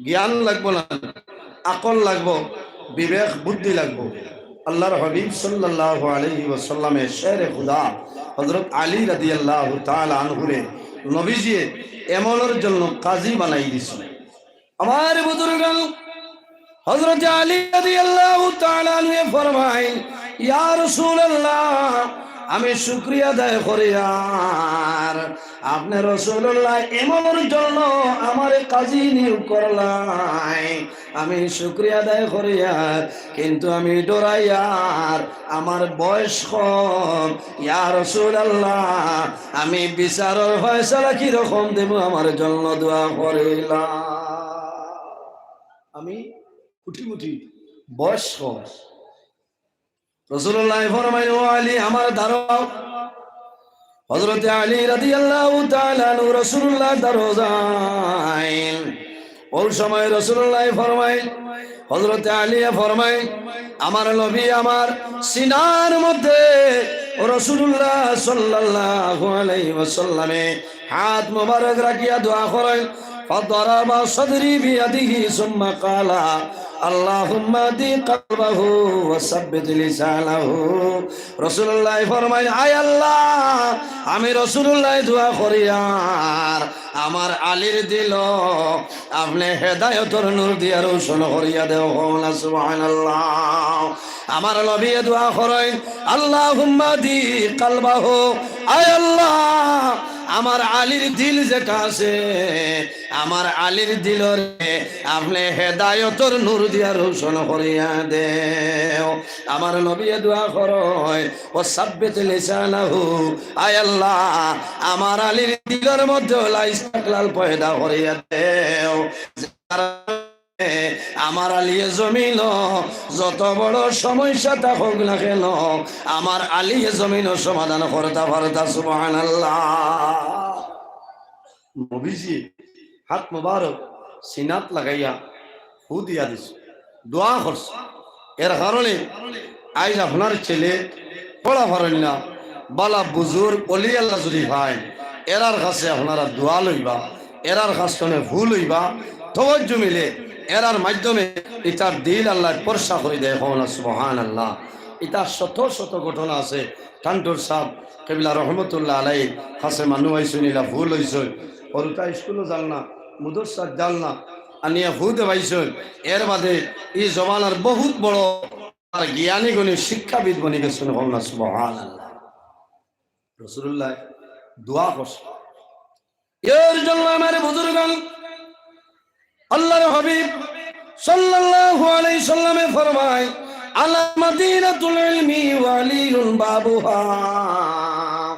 জ্ঞান লাগবো না, আকল লাগবো, বিবেক বুদ্ধি লাগবো। আল্লাহর হাবিব সাল্লাল্লাহু আলাইহি ওয়াসাল্লামে শেরে খুদা হযরত আলী রাদিয়াল্লাহু তাআলা আনহুরে নবীজিয়ে এমনর জন্য কাজী বানাই দিছইন। আমার বুজুর্গান, হযরতে আলী রাদিয়াল্লাহু তাআলা আনহু ফরমাইন, "ইয়া রাসূলুল্লাহ, আমি শুকরিয়া আদায় করিয়ার, আপনে রাসূলুল্লাহ এমনর জন্য আমারে কাজী নিয়োগ করলায়, আমি শুকরিয়া আদায় করিয়ার, কিন্তু আমি ডরাইয়ার, আমার বয়স কম, ইয়া রাসূলুল্লাহ, আমি বিচারর ফয়সালা কিরকম দেব, আমার জন্য দোয়া করিলা।" আমি কুটি কুটি বয়স কম। রাসূলুল্লাহ ফরমাইন, "ও আলী, আমার দারো।" হযরতে আলী রাদিয়াল্লাহু তাআলা আনহু রাসূলুল্লাহ দারো যাইন। ওই সময় রাসূলুল্লাহ ফরমাইন, হযরতে আলী ফরমাইন, আমার নবী আমার সিনার মধ্যে রাসূলুল্লাহ সাল্লাল্লাহু আলাইহি ওয়াসাল্লামে হাত মোবারক রাখিয়া দোয়া করেন, "ফাদারাবা সাদরি বিয়াদিহি সুম্মা ক্বালা, আল্লাহুম্মা দি কালবাহু ওয়া সাব্বিত লিসানাহু।" রাসূলুল্লাহ ফরমাইন, "আয় আল্লাহ, আমি রাসূলুল্লাহ দোয়া করিয়ার, আমার আলীর দিল আপনে হেদায়তর নূর দিয়া রোশন করিয়া দেও।" কও না সুবহানাল্লাহ। আমার নবী দোয়া করেন, "আল্লাহুম্মা দি কালবাহু।" আয় আল্লাহ, আমার আলীর দিল যেটা আছে, আমার আলীর দিলরে আপনে হেদায়তর নূর দিয়া রোশন করিয়া দেও। আমার নবী দোয়া করেন, "ওয়া সাব্বিত লিসানাহু।" আয় আল্লাহ, আমার আলীর দিলর মধ্যে ওলা ইস্তেকলাল পয়দা করিয়া দেও। আমার আলীয়ে জমিনো যত বড় সমস্যা থাকুক না কেন, আমার আলীয়ে জমিনো সমাধান করতা পারতা। সুবহানাল্লাহ। নবীজি হাত মোবারক সিনাত লাগাইয়া ফু দিয়া দিছে, দোয়া করছে। এর কারণে আইজ আপনার ছেলে পড়া পারইন না, বালা বুজুর্গ অলি আল্লাহ যদি পাইন, এরার কাছে আপনারা দোয়া লইবা, এরার কাছ থনে ফু লইবা, তওয়াজ্জু মিলে এরার মাধ্যমে ইতার দিল আল্লাহ পরশা করি দেয়। কও না সুবহানাল্লাহ। ইতার শত শত ঘটনা আছে। টান্টুর সাহেব কিবলা রহমতুল্লাহ আলাইহির কাছে মানুষ আইছইন, ইলা ফু লইছইন, অরুতা স্কুলো যার না, মুদরসাত যার না, আনিয়া ফু দেওয়াইছইন। এর বাদে ই জমানার বহুত বড় আর জ্ঞানী গুণী শিক্ষাবিদ বনি গেছইন। কও না সুবহানাল্লাহ। রাসূলুল্লাহ দোয়া করছে। এর জন্য আমার বুজুর্গান, আল্লাহর হাবিব সাল্লাল্লাহু আলাইহি সাল্লামে ফরমায়, "আলা মাদিনাতুল ইলমি ওয়া আলিয়ুন বাবুহা।"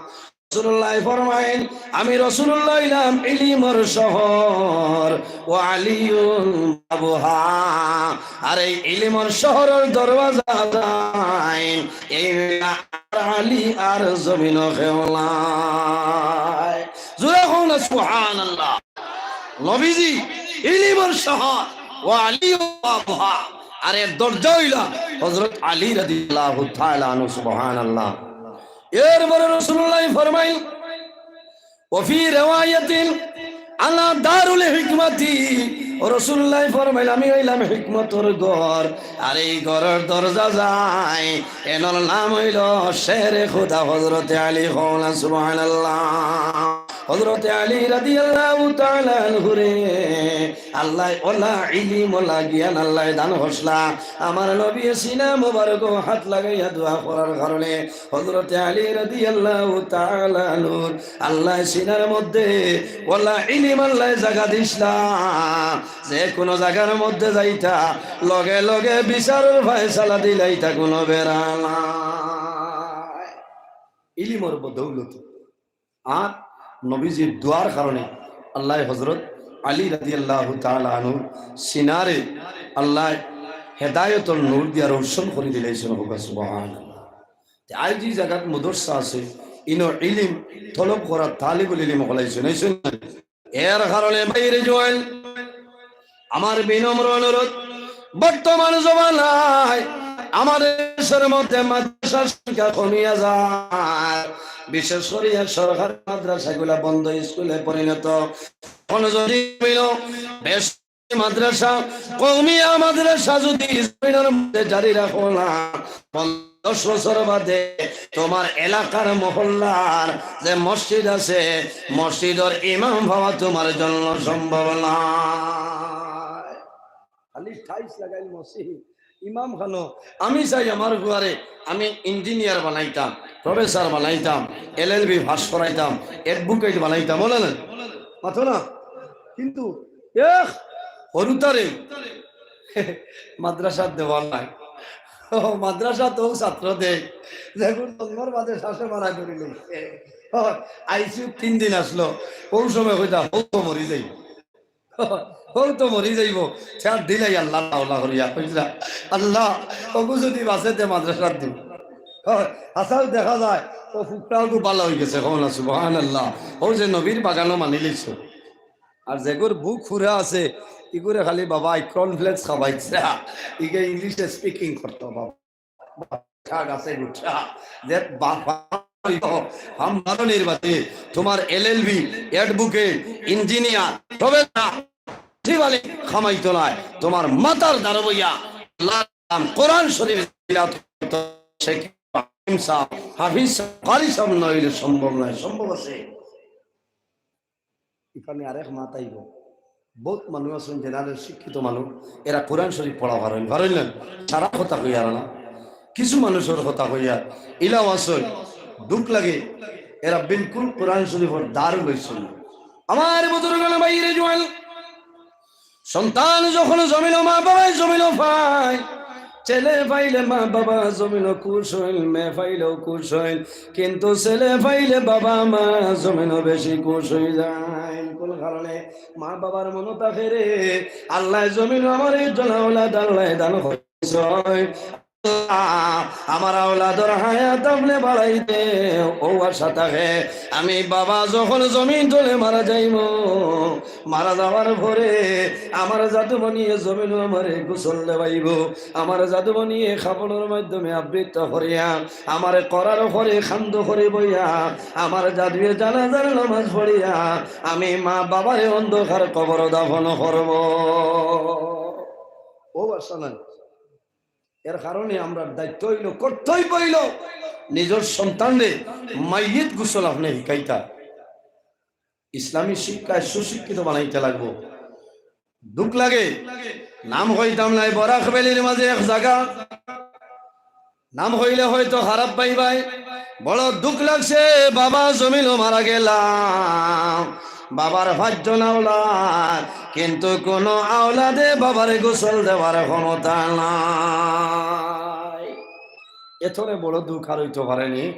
রাসূলুল্লাহ ফরমাইন, "আমি রাসূলুল্লাহ অইলাম ইলিমর শহর, ওয়া আলিয়ুন বাবুহা, আর এই ইলিমর শহরর দরওয়াজা যাইন এই আলী আর জমিনো কেউ নাই।" জোরে কও না সুবহানাল্লাহ। নবীজি ইলিমর শহর, ওয়া আলিয়ুন বাবুহা, আর এর দরজা অইলা হযরত আলী রাদিয়াল্লাহু তাআলা আনহু। সুবহানাল্লাহ। এরপরে রাসূলুল্লাহ ফরমাইন, "ওয়া ফি রিওয়ায়াতিন আনা দারুল হিকমাতি।" রাসূলুল্লাহ ফরমাইন, "আমি অইলাম হিকমতর ঘর, আর এই ঘরর দরজা যাইন, এনর নাম অইলো শেরে খুদা হযরতে আলী।" কও না সুবহানাল্লাহ। হযরতে আলী রাদিয়াল্লাহু তাআলা আনহুরে আল্লাহ ওলা ইলিম, ওলা জ্ঞান আল্লাহ দান করছলা। আমার নবী সিনা মোবারকো হাত লাগাইয়া দোয়া করার কারণে হযরতে আলী রাদিয়াল্লাহু তাআলা আনহুর আল্লাহ সিনার মধ্যে ওলা ইলিম আল্লাহ জাগা দিছলা। যে কোনো জাগার মধ্যে যাইতা, লগে লগে বিচারর ফয়সালা দিলাইতা, কোনো বেড়া নাই। ইলিমর বদৌলতে। আর নবীজির দোয়ার কারণে আল্লাহ হযরত আলী রাদিয়াল্লাহু তাআলা আনহু সিনারে আল্লাহ হেদায়তর নূর দিয়া রোশন করি দিলাইছইন। কও না সুবহানাল্লাহ। তে আইজ যে জাগাত মাদ্রাসা আছে, ইনো ইলিম তলব করা তালিবুল ইলিম অকল আইছইন, আইছইন না? এর কারণে বাইরে জোয়ান, আমার বিনম্র অনুরোধ, বর্তমান জমানায় আমাদের দেশের মধ্যে মাদ্রাসার সংখ্যা কমিয়া যায়, বিশেষ করিয়া সরকারি মাদ্রাসাগুলা বন্ধ স্কুলে পরিণত। এখন যদি বেশ মাদ্রাসা, কওমিয়া মাদ্রাসা যদি জমিনের মধ্যে জারি রাখো না, পঞ্চাশ বছর বাদে তোমার এলাকার মহল্লার যে মসজিদ আছে, মসজিদর ইমাম হওয়া তোমার জন্য সম্ভব না। খাইস লাগাইল মসি। ইমাম খানো, আমি চাই আমার ফুয়ারে আমি ইঞ্জিনিয়ার বানাইতাম, প্রফেসর বানাইতাম, এলএলবি পাস করাইতাম, অ্যাডভোকেট বানাইতাম, বলে না? মাতো না? কিন্তু এক হরুতারে মাদ্রাসাত দেওয়ার নাই। ও, মাদ্রাসাত ও ছাত্র দেয়, যেগুন জন্মর বাদে শ্বাসে মারা করি লইছে। ও, আইসিইউ তিন দিন আসলো, কোন সময় কইতা, "হৌ তো মরি যাইব, হৌ তো মরি যাইব।" চার দিলাই আল্লাহ আল্লাহ করিয়া কইলা, "আল্লাহ, ওগু যদি বাঁচে তে মাদ্রাসাত দিব।" ও, আসাও দেখা যায়, ও ফুকরাও খুব ভালো হয়ে গেছে, কও না সুবহানাল্লাহ। ও যে নবীর বাগানও মানি লইছে। আর যেগুর বুক ফুরা আছে, ইগুরে খালি বাবা কর্নফ্লেক্স খাবাইছে, ইগে ইংলিশে স্পিকিং করতো বাবা। গুটখা গাছে গুটখা, যে বাবা হাম বারো নির্বাচনে তোমার এলএলবি, অ্যাডভোকেট, ইঞ্জিনিয়ার, প্রফেসর, সচিবালয় খামাইতো নায়, তোমার মাথার দ্বারা বইয়া আল্লাহ কোরআন শরীফ তিলাওয়াত করতো। শেখ ইমাম সাহেব, হাফিজ সাহেব, কারি সাহেব না হইলে সম্ভব নয়, সম্ভব আছে। এখানে আরেক মাত আইব। বহুত মানুষ আছেন, জেনারেল শিক্ষিত মানুষ, এরা কোরআন শরীফ পড়া পারেন, পারেন না? সারা কথা কইয়ার না, কিছু মানুষের কথা কইয়ার। ইলাও আছে, দুঃখ লাগে, এরা বিলকুল কোরআন শরীফের দার লইছে না। আমার বুজুর্গ ভাইরে জোয়ান, সন্তান যখন জমিনো, মা বাবায় জমিনো পায়, ছেলে পাইলে মা বাবা জমিনো খুশ হইল, মেয়ে পাইলেও খুশ হইল, কিন্তু ছেলে পাইলে বাবা মা জমিনো বেশি খুশ হয়ে যায়। কোন কারণে? মা বাবার মনো থাকে রে, আল্লাহ জমিনো আমার একজন আওলাদ আল্লাহ দান করছে। আমার আওলাদর হায়াত আপনে বাড়াইতে ও আশা থাকে। আমি বাবা যখন জমিন তলে মারা যাইব, মারা যাওয়ার পরে আমার জাদুমণিয়ে জমিনো আমারে গোসল দেওয়াইব, আমার জাদুমণিয়ে কাপড়র মাধ্যমে আবৃত করিয়া আমারে করার পরে খান্দ করে বইয়া আমার জাদুয়ে জানাজার নামাজ পড়িয়া আমি মা বাবারে অন্ধকার কবর দাফন করব। ও বাসনা এর কারণে আমরার দায়িত্ব হইল, কর্তব্য হইল, নিজের সন্তানরে মাইয়েত গোসল আপনে শিখাইতা, ইসলামী শিক্ষায় সুশিক্ষিত বানাইতে লাগবো। দুঃখ লাগে, নাম কইতাম নাই, বরাক ভ্যালির মাঝে এক জায়গা, নাম কইলে হয়তো খারাপ পাইবায়, বড় দুঃখ লাগছে, বাবা জমিনো মারা গেলা, বাবার পাঁচজন আওলাদ, কিন্তু কোনো আওলাদে বাবারে গোসল দেওয়ার ক্ষমতা নাই। এথরে বড় দুঃখ আর হইতে পারেনি।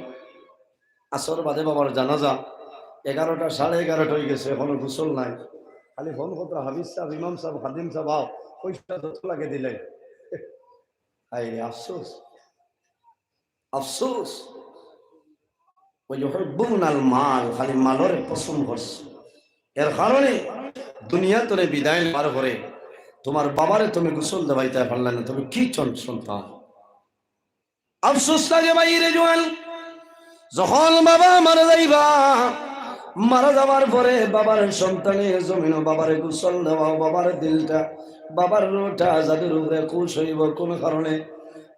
আসর বাদে বাবার জানাজা, এগারোটা, সাড়ে এগারোটা হয়ে গেছে, এখনো গোসল নাই। খালি ফোন করতো, "হাফিজ সাহেব, ইমাম সাহেব, খাদিম সাহেব, আও, পয়সা যত লাগে দিলে।" হায় রে, আফসোস, আফসোস। ওই যে ইউহিব্বুনাল মাল, খালি মালরে পছন্দ করছে। এর কারণে দুনিয়া তনে বিদায় নেওয়ার পরে তোমার বাবারে তুমি গোসল দেওয়াইতে পারলে না, তুমি কি চন-, সন্তান? আফসোস লাগে ভাইরে জোয়ান, যখন বাবা মারা যাইবা, মারা যাওয়ার পরে বাবার সন্তানে জমিনো বাবারে গোসল দেওয়াও, বাবার দিলটা, বাবার রুহটা জাদুর উপরে খুশ হইব। কোন কারণে?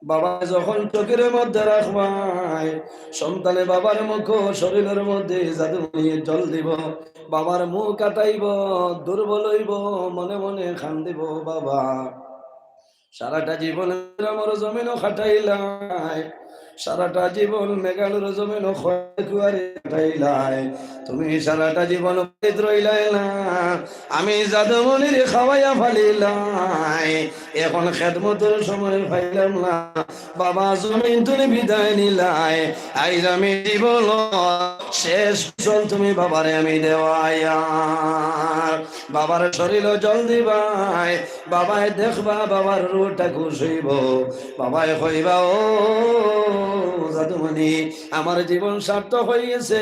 বাবা যখন চোখের মধ্যে রাখবায়, সন্তানে বাবার মুখ শরীরের মধ্যে জাদু নিয়ে জল দিব। বাবার মুখ কাটাইব, দুর্বল হইব, মনে মনে কান্দিব, "বাবা, সারাটা জীবন আমার জমিনো খাটাইলায়, সারাটা জীবন মেঘালয়র জমিনো খড়কুয়ারে খাটাইলায়, তুমি সারাটা জীবন বাড়িত রইলায় না, আমি জাদুমণিরে খাওয়াইয়া ফালিলায়, এখন খেদমতর সময় পাইলাম না, বাবা জমিন তুমি বিদায় নিলায়, আইজ আমি জীবন শেষ গোসল তুমি বাবারে আমি দেওয়াইয়ার।" বাবার শরীরও জল দিবায়, বাবায় দেখবা, বাবার রুহটা খুশ হইব। বাবায় কইবা, "ও জাদুমণি, আমার জীবন সার্থক হয়ে গেছে।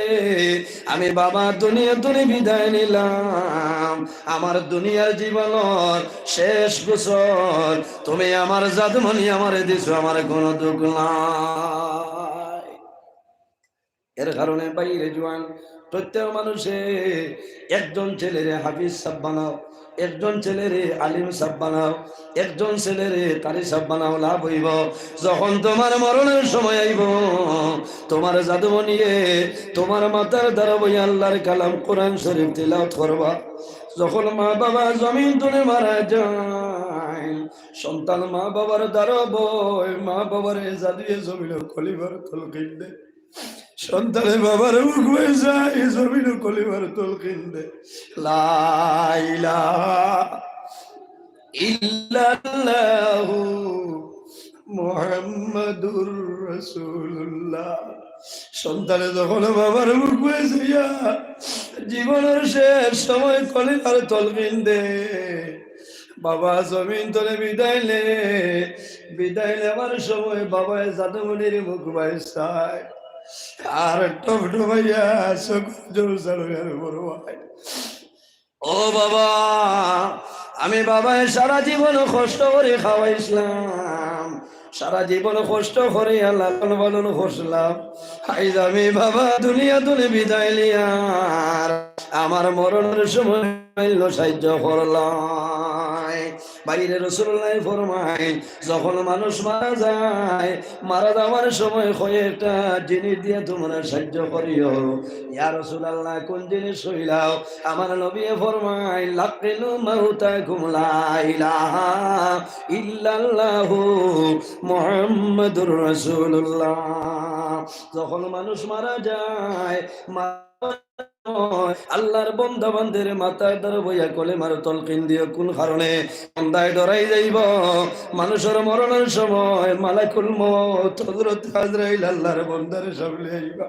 আমি বাবা দুনিয়া তনে বিদায় নিলাম। আমার দুনিয়ার জীবনর শেষ গোসল তুমি আমার জাদুমণি আমারে দিছো, আমার কোনো দুঃখ নাই।" এর কারণে ভাইরে জোয়ান, প্রত্যেক মানুষে একজন ছেলেরে হাফিজ সাহেব বানাও, একজন ছেলেরে আলিম সাহেব বানাও, একজন ছেলেরে কারি সাহেব বানাও, লাভ হইব। যখন তোমার মরণের সময় আইব, তোমার জাদুমণিয়ে তোমার মাথার দ্বারা বই আল্লাহর কালাম কোরআন শরীফ তিলাওয়াত করবা। যখন মা বাবা জমিন তনে মারা যায়, সন্তান মা বাবার দ্বারা বয়, মা বাবারে জাদুয়ে জমিনো কলিমার তলকিন দে। সন্তানে বাবার মুখ বায় চায়, জমিনো কলিমার তলকিন দে। লা ইলাহা ইল্লাল্লাহু মুহাম্মাদুর রাসূলুল্লাহ। সন্তানে যখন বাবার মুখ বায় চাইয়া জীবনের শেষ সময় কলিমার তলকিন দে, বাবা জমিন তনে বিদায় নে, বিদায় নেওয়ার সময় বাবায় জাদুমণির মুখ বায় চায়, আর টপটপাইয়া চকুর জল ছাড়াইয়া বড় হয়। ও বাবা, আমি বাবায় সারা জীবন কষ্ট করি খাওয়াইছলাম, সারা জীবন কষ্ট করি লালন পালন করছলাম। আইজ আমি বাবা দুনিয়া তনে বিদায় লিয়ার, আমার মরণর সময় আইলো সাহায্য করলায়। বাইরে রাসূলুল্লায় ফরমাইন, যখন মানুষ মারা যায়, মারা যাওয়ার সময় কয়েকটা জিনিস দিয়া তুমরা সাহায্য করিও। ইয়া রাসূলুল্লাহ, কোন জিনিস কইলাও? আমার নবীয়ে ফরমাইন, "লাক্কিনু মাউতাকুম লা ইলাহা ইল্লাল্লাহু মুহাম্মাদুর রাসূলুল্লাহ।" যখন মানুষ মারা যায়, মা-, আল্লাহর বন্দা বান্দির মাথার দ্বারা বইয়া কলিমার তলকিন দিও। কোন কারণে? বন্দায় ডরাই যাইবো, মানুষর মরণর সময় মালাকুল মউত হযরত আজরাইল আল্লাহর বন্দার সামনে আইবা।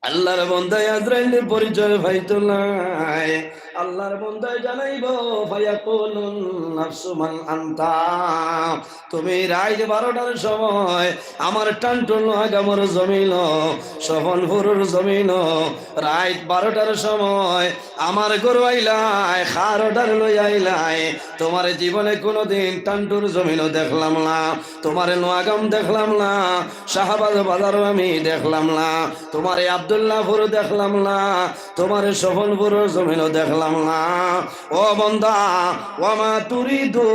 আল্লাহর বন্দায় আজরাইলর পরিচয় পাইতো নায়। আল্লাহর বন্দায় জানাইবো, "ফায়াকুলুন নাফসু মান আনতা।" তুমি রাইত বারোটার সময় আমার টানটুন আগামর জমিনো, স্বপনপুরর জমিনো, রাইত বারোটার সময় আমার ঘরো আইলায়, কার অর্ডার লই আইলায়? তুমারে জীবনে কুনুদিন টানটুর জমিনো দেখলাম না, তুমারে নোয়াগাম দেখলাম না, শাহবাজ বাজারো আমি দেখলাম না, তুমারে আব্দুল্লাহপুরো দেখলাম না, তুমারে স্বপনপুরর জমিনো দেখলাম না। ও বন্দা, ওয়ামা তুরিদু,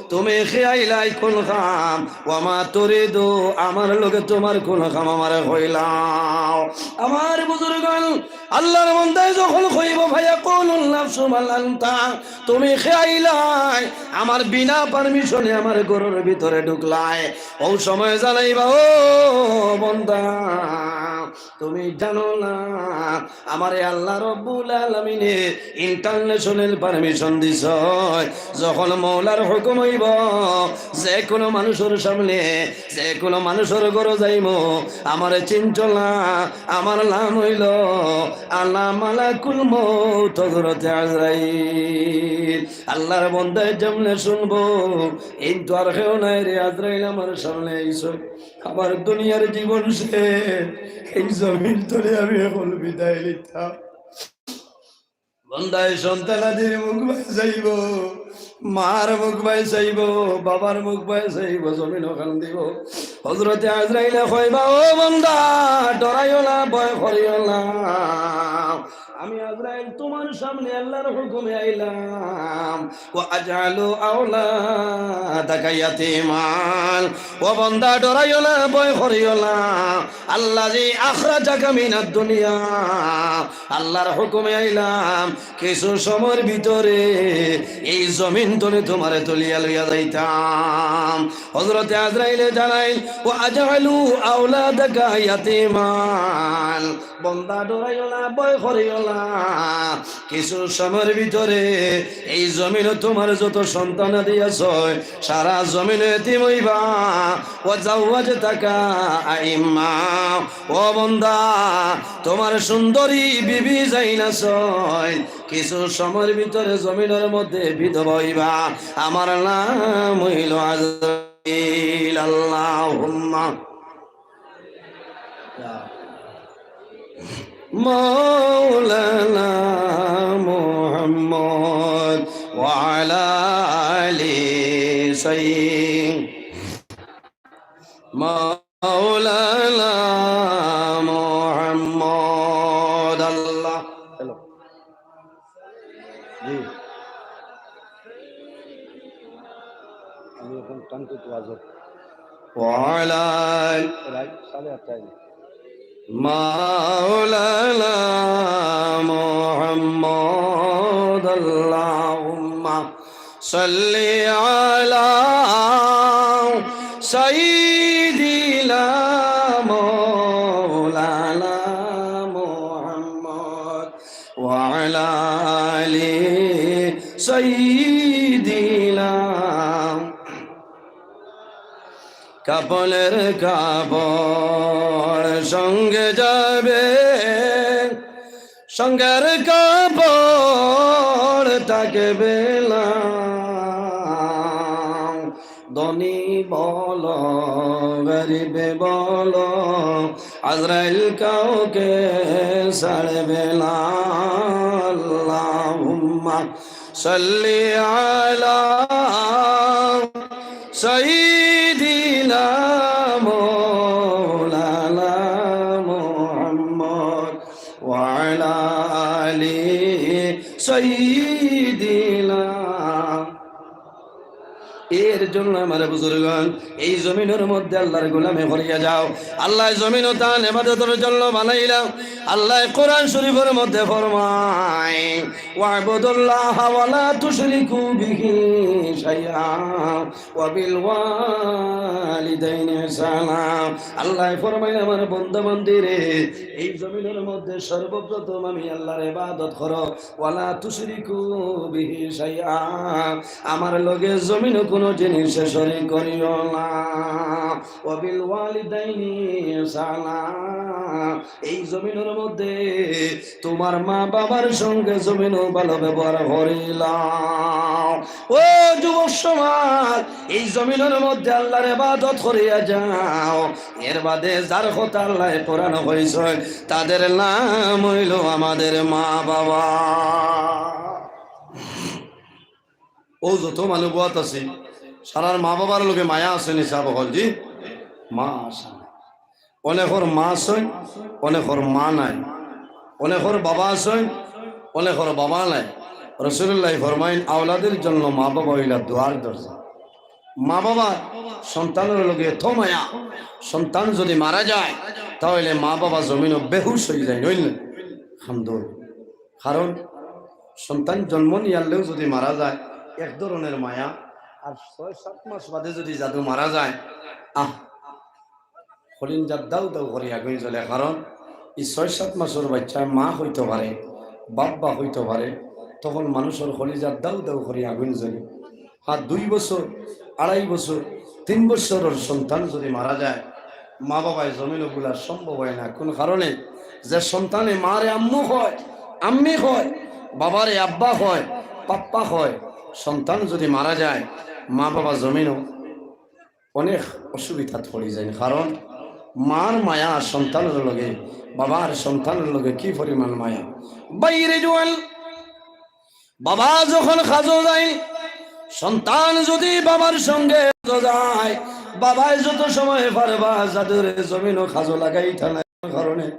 তুমি কে আইলায় কুন কাম? ওয়ামা তুরিদু, আমার লগে তুমার কুন কাম আমারে কইলাও। আমার বুজুর্গান, আল্লাহর বন্দায় যখন কইবো, "ফায়াকুলুন নাফসু মান আনতা", তুমি কে আইলায়, আমার বিনা পারমিশনে আমার ঘরর ভিতরে ঢুকলায়, অউ সময় জানাইবা, "ও বন্দা, তুমি জানো না, আমারে আল্লাহ রব্বুল আলামিনে ইন্টারন্যাশনাল পারমিশন দিছইন। যখন মওলার হুকুম অইবো, যে কুনু মানুষর সামনে, যে কুনু মানুষর ঘরো যাইমু, আমারে চিনছো না, আমার নাম অইলো আনা মালাকুল মউত হযরতে আজরাইল।" আল্লাহর বন্দায় যেমনে শুনবো, "এইন তো আর কেউ নায় রে, আজরাইল আমার সামনে আইছো, আমার দুনিয়ার জীবন শেষ, এই জমিন তনে আমি এখন বিদায় নিতাম।" বন্দায় সন্তানাদির মুখ বায় চাইবো, মার মুখ বায় চাইবো, বাবার মুখ বায় চাইবো, জমিনো কান্দিবো। হযরতে আজরাইলে কইবা, "ও বন্দা, ডরাইও না, ভয় করিও না। আমি আজরাইল তুমার সামনে আল্লাহর হুকুমে আইলাম। ওয়া আজআলু আওলাদাকা ইয়াতীমান।" ও বন্দা, ডরাইও না, ভয় করিও না। আল্লাযী আখরাজাকা মিনাদ দুনিয়া। আল্লাহর হুকুমে আইলাম, কিছু সময়র ভিতরে এই জমিন তনে তুমারে তুলিয়া লইয়া যাইতাম। হযরতে আজরাইলে জানাইন, "ওয়া আজআলু আওলাদাকা ইয়াতীমান।" বন্দা, ডরাইও না, ভয় করিও না। কিছু সময়র ভিতরে এই জমিনো তুমার যত সন্তানাদি আছে, সারা জমিনো এতিম অইবা। ওয়া জাওয়াজতাকা আইম্মা। ও বন্দা, তুমার সুন্দরী বিবি যাইন আছইন, কিছু সময়র ভিতরে জমিনর মধ্যে বিধবা অইবা। আমার নাম অইলো আজরাইল। আল্লাহুম্মা মাওলানা মুহাম্মদ ওয়া আলা আলি সাইয়্যিদ-, মাওলানা মুহাম্মদ। আল্লাহ। হ্যালো। জি। আমি এখন টানটুত ওয়াজ। ওয়ালা রাইট সাড়ে আটটায়। মাওলানা মুহাম্মদ। اللهم صل على سيدنا مولانا محمد وعلى آل سيدنا। কাপড়ের কাপড় সঙ্গে যাবে, সঙ্গের কাপড় থাকবে না। ধনী বলো, গরিব বলো, আজরাইল কাউকে ছাড়বে না। اللهم صل على سيدنا مولانا محمد وعلى آل سيدنا। এর জন্য আমার বুজুর্গান, এই জমিনর মধ্যে আল্লাহর গোলামি করিয়া যাও। আল্লায় জমিনও তান ইবাদতর জন্য বানাইলা। আল্লায় কোরআন শরীফর মধ্যে ফরমায়, "ওয়াবুদুল্লাহা ওয়ালা তুশরিকু বিহি শাইআ ওয়া বিল ওয়ালিদাইনি ইহসানা।" আল্লায় ফরমাইলা, "আমার বান্দা বান্দিরে, এই জমিনর মধ্যে সর্বপ্রথম আমি আল্লাহর ইবাদত করো।" ওয়ালা তুশরিকু বিহি শাইআ, আমার লগে জমিনও কোনো জিনিসে শরীক করিও না। ওয়া বিল ওয়ালিদাইনি ইহসানা, এই জমিনর মধ্যে তোমার মা বাবার সঙ্গে জমিনও ভালো ব্যবহার করিলাও। ও যুবক সমাজ, এই জমিনর মধ্যে আল্লাহর ইবাদত করিয়া যাও। এর বাদে যার কথা আল্লায় কোরআনো কইছইন, তাদের নাম অইলো আমাদের মা বাবা। অউ যত মানুষ বওয়াত আছি, সারার মা বাবার লগে মায়া আছে নি সাব অকল? জি, মা আছে। অনেকর মা আছইন, অনেকর মা নাই, অনেকর বাবা আছইন, অনেকর বাবা নাই। রাসূলুল্লায় ফরমাইন, আওলাদের জন্য মা বাবা অইলা দুয়ার দরজা। মা বাবা সন্তানর লগে এত মায়া, সন্তান যদি মারা যায়, তাহলে মা বাবা জমিনও বেহুশ অইযাইন, অইলে খান্দন। কারণ সন্তান জন্ম নিয়ারলেউ যদি মারা যায়, এক ধরনের মায়া, আর ছয় সাত মাস বাদে যদি যাদু মারা যায়, আহ, কলিজাত দাউ দাউ করি আগুন জ্বলে। কারণ ই ছয় সাত মাসর বাইচ্চা মা অইতো পারে, বাবা অইতো পারে, তখন মানুষর কলিজাত দাউ দাউ করি আগুন জ্বলে। আর দুই বছর, আড়াই বছর, তিন বছরর সন্তান যদি মারা যায়, মা বাবায় জমিনও ভুলা সম্ভব অয় না। কোন কারণে? যে সন্তানে মারে আম্মু কয়, আম্মি কয়, বাবারে আব্বা কয়, পাপ্পা কয়, সন্তান যদি মারা যায়, মা বাবা জমিনও অনেক অসুবিধাত পড়ি যাইন। কারণ মার মায়া সন্তানর লগে, বাবার সন্তানর লগে কি পরিমাণ মায়া। বাইরে জোয়ান, বাবা যখন কাজো যায়, সন্তান যদি বাবার সঙ্গে কাজো যায়, বাবায় যত সময় পারবা যাদুরে জমিনও কাজো লাগাইতা না। কারণে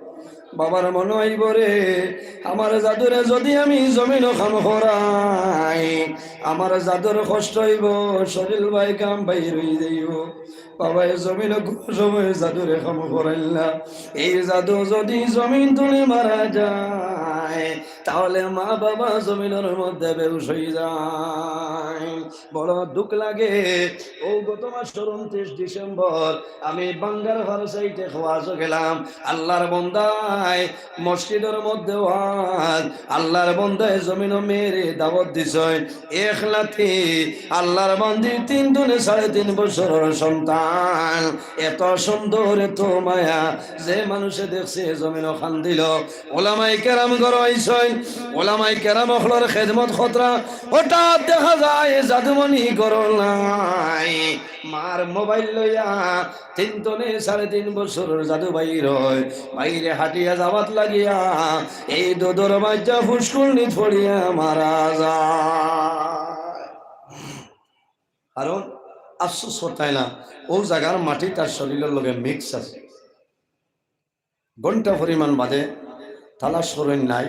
বাবার মনো অইবো রে, আমার যাদুরে যদি আমি জমিনও কাম করাই, আমার যাদুর কষ্ট অইবো, শরীল বায় ঘাম বাইর অই যাইবো। বাবায় জমিনও কোনো সময় যাদুরে কাম করাইল না। এই যাদু যদি জমিন তুলি মারা যায়, তাহলে মা বাবা জমিনর মধ্যে বেহুশ অই যায়। বড় দুঃখ লাগে। অউ গত মাসর ঊনত্রিশ ডিসেম্বর আমি বাঙ্গার ফার সাইডে ওয়াজো গেলাম। আল্লাহর বন্দায় মসজিদর মধ্যে ওয়াজ, আল্লাহর বন্দায় জমিনও মেয়েরে দাওয়াত দিছইন। এক লাথি আল্লাহর বান্দি তিন দুনে সাড়ে তিন বছরর সন্তান, এত সুন্দর, এত মায়া, যে মানুষে দেখছে জমিনও কান্দিল। ওলামায়ে কেরাম ঘরো আইছইন, ওলামায়ে কেরাম অকলর খেদমত করতরা, হঠাৎ দেখা যায় যাদুমণি ঘরো নাই। মার মোবাইল লইয়া তিন দুনে সাড়ে তিন বছরর যাদু বাইর অয়, বাইরে হাঁটিয়া যাওয়াত লাগিয়া এই দুধর বাইচ্চা ফুসকুনিত পড়িয়া মারা যায়। কারণ আফসোস করতায় না, অউ জাগার মাটি তার শরীলর লগে মিক্স আছে। ঘন্টা পরিমাণ বাদে তালাশ করইন নাই,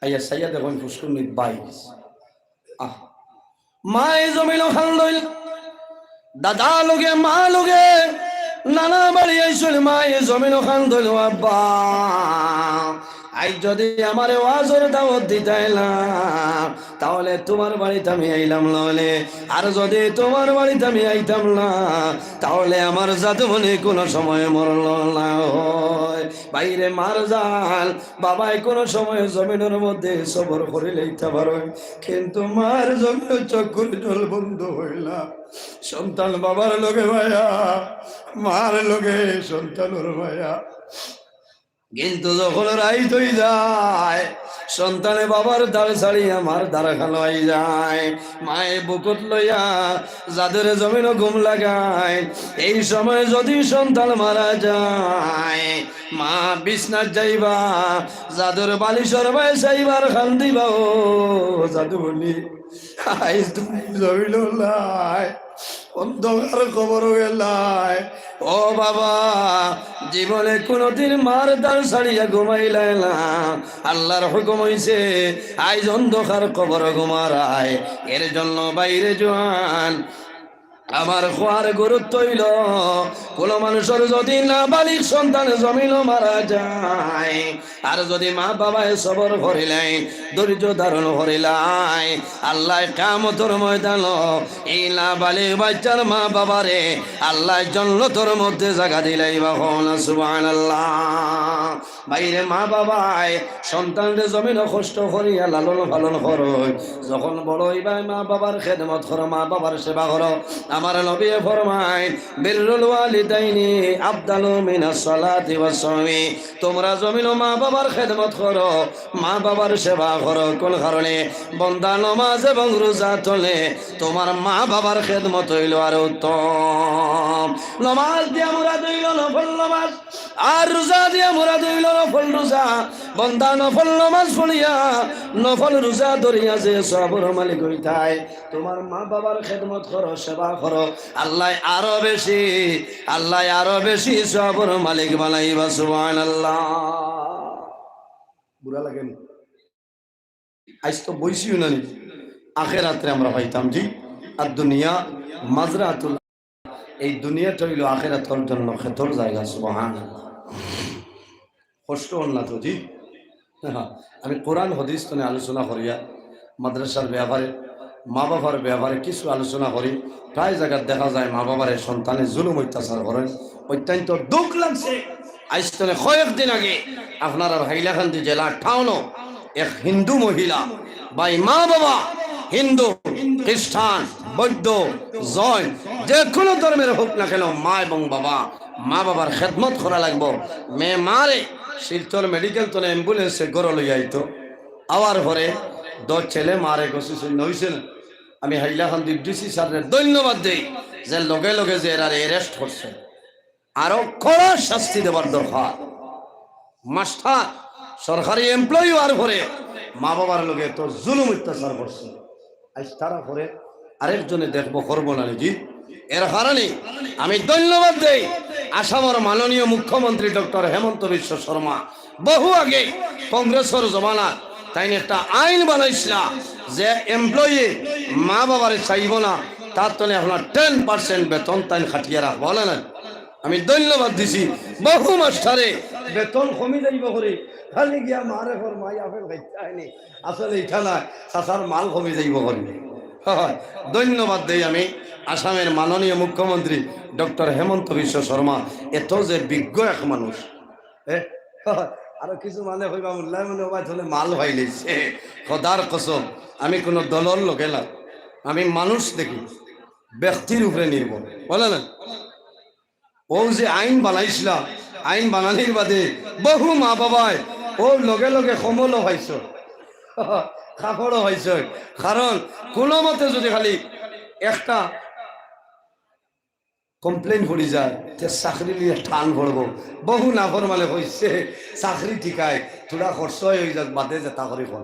আইয়া চাইয়া দেখইন ফুসকুনিত বাইর। আহ, মায়ে জমিনও কান্দইল, দাদা লগে, মা লগে, নানা বাড়ি আইছইন, মায়ে জমিনও কান্দইল, "ও আব্বা, আইজ যুদি আমারে ওয়াজর দাওয়াত দিতায় না, তাহলে তুমার বাড়িত আমি আইলাম না অইলে, আর যুদি তুমার বাড়িত আমি আইতাম না, তাহলে আমার জাদুমণি কুনু সময় মরলো না অয়। ভাইরে, মার জান, বাবায় কুনু সময় জমিনর মধ্যে সবর করিলাইতা পারইন, কিন্তু মার জমিনর চক্ষুর জল বন্ধ অইলা। সন্তান বাবার লগে মায়া, মার লগে সন্তানর মায়া। কিন্তু যখন রাইত অই যায়, সন্তানে বাবার দাড় ছাড়িয়া মার দাড় খানো আই যায়, মায়ে বুকুত লইয়া জাদুরে জমিনো ঘুম লাগায়। এই সময় যুদি সন্তান মারা যায়, মা বিছনাত যাইবা, জাদুর বালিশর বায় চাইবা আর কান্দিবা, ও জাদুমণি, আইজ তুমি জমিনো নাই, অন্ধকার কবরো গেলায়। ও বাবা, জীবনে কুনুদিন মার দাড় ছাড়িয়া ঘুমাইলায় না। আল্লার হুকুম অইছে, আইজ অন্ধকার কবরো ঘুমারায়। এর জন্য ভাইরে জোয়ান, আমার কওয়ার গুরুত্ব অইলো, কুনু মানুষর যুদি নাবালিগ সন্তান জমিনো মারা যায়, আর যুদি মা বাবায় সবর করিলায়, ধৈর্য ধারণ করিলায়, আল্লায় কিয়ামতর ময়দানো এই নাবালিগ বাইচ্চার মা বাবারে আল্লায় জন্নতর মধ্যে জাগা দিলাইবা। কও না সুবহানাল্লাহ। ভাইরে, মা বাবায় সন্তানরে জমিনো কষ্ট করিয়া লালন পালন করইন, যখন বড় অইবায় মা বাবার খেদমত করো, মা বাবার সেবা করো। আমার নবীয়ে ফরমাইন, বিররুল ওয়ালিদাইনি আফদালু মিনাস সালাতি ওয়াস সাওমি। তুমরা জমিনো মা বাবার খেদমত করো, মা বাবার সেবা করো। কুন কারণে? বন্দা নমাজ এবং রোজা থনে তুমার মা বাবার খেদমত অইলো আরো উত্তম। নমাজ দিয়া মুরাদ অইলো নফল নমাজ, আর রোজা দিয়া মুরাদ অইলো নফল রোজা। বন্দা নফল নমাজ পড়িয়া, নফল রোজা ধরিয়া যে সওয়াবর মালিক অইতায়, তুমার মা বাবার খেদমত করো, সেবা করো, আল্লায় আরো বেশি, আল্লায় আরো বেশি সওয়াবর মালিক বানাইবা। সুবহানাল্লাহ। বুরা লাগেনি? আইজ তো বইছি হুনানি, আখেরাতরে আমরা পাইতাম, জি। আর দুনিয়া মাজরাতুল, এই দুনিয়াটা অইলো আখেরাতর জন্য খেতর জাগা। সুবহানাল্লাহ। কষ্ট অর না তো, জি? আমি কোরআন হাদিস থনে আলোচনা করিয়া মাদ্রাসার ব্যাপারে, মা বাবার ব্যাপারে কিছু আলোচনা করি। প্রায় জাগাত দেখা যায় মা বাবারে সন্তানে জুলুম অত্যাচার করইন, অত্যন্ত দুখ লাগছে। আইজ থনে কয়েকদিন আগে আপনারার হাইলাকান্দি জেলা টাউনো এক হিন্দু মহিলা, ভাই, মা বাবা, হিন্দু, খ্রিস্টান, বৌদ্ধ, জৈন, যে কুনু ধর্মের হউক না কেন, মা এবং বাবা, মা বাবার খেদমত করা লাগবো। মেয়ে মারে শিলচর মেডিকেল থনে অ্যাম্বুলেন্সে ঘরো লইয়া আইতো, আওয়ার পরে দশ ছেলে মারে গছি শূন্য অইছে না। আমি হাইলাকান্দির ডিসি স্যাররে ধন্যবাদ দেই যে লগে লগে যে এরারে অ্যারেস্ট করছে। আরো কড়া শাস্তি দেবার দরকার। মাস্টার, সরকারি এমপ্লয়ি অওয়ার পরে মা বাবার লগে তো জুলুম অত্যাচার করছে, আইজ তারা করে, আরেকজনে দেখবো, করবো না নি জি? এর কারণে আমি ধন্যবাদ দেই আসামর মাননীয় মুখ্যমন্ত্রী ডক্টর হেমন্ত বিশ্ব শর্মা। বহু আগে কংগ্রেসর জমানাত তাইন একটা আইন বানাইছলা যে এমপ্লয়ি মা বাবারে চাইবো না, তার তনে আপনার টেন পার্সেন্ট বেতন তাইন কাটিয়া রাখবো, অলা না? আমি ধন্যবাদ দিছি। বহু মাস্টারে বেতন কমি যাইবো করি, খালি গিয়া মারে কর, মাই আপেল খাইতে আইনি। আসলে ইটা নায়, চাচার মাল কমি যাইবো করি। হয়, ধন্যবাদ দেই আমি আসামের মাননীয় মুখ্যমন্ত্রী ডক্টর হেমন্ত বিশ্ব শর্মা, এত যে বিজ্ঞ এক মানুষ। এ, আরো কিছু মানে কইবা, মূল্যায় মনে অবায় থলে মাল পাইলিছে। খোদার কসম, আমি কোনো দলর লগে না, আমি মানুষ দেখি, ব্যক্তির উপরে নির্ভর, অলা না? অউ যে আইন বানাইছলা, আইন বানানির বাদে বহু মা বাবায় অউ লগে লগে কম্বলও পাইছো, কাপড়ও পাইছো। কারণ কুনু মতে যুদি খালি একটা কমপ্লেইন করি যায়, তে চাকরি লইয়া টান পড়বো। বহু নাফরমানে কইছে, চাকরি ঠিকায়, থুড়া খরচ অই যাক, বাদে যেতা করি কর।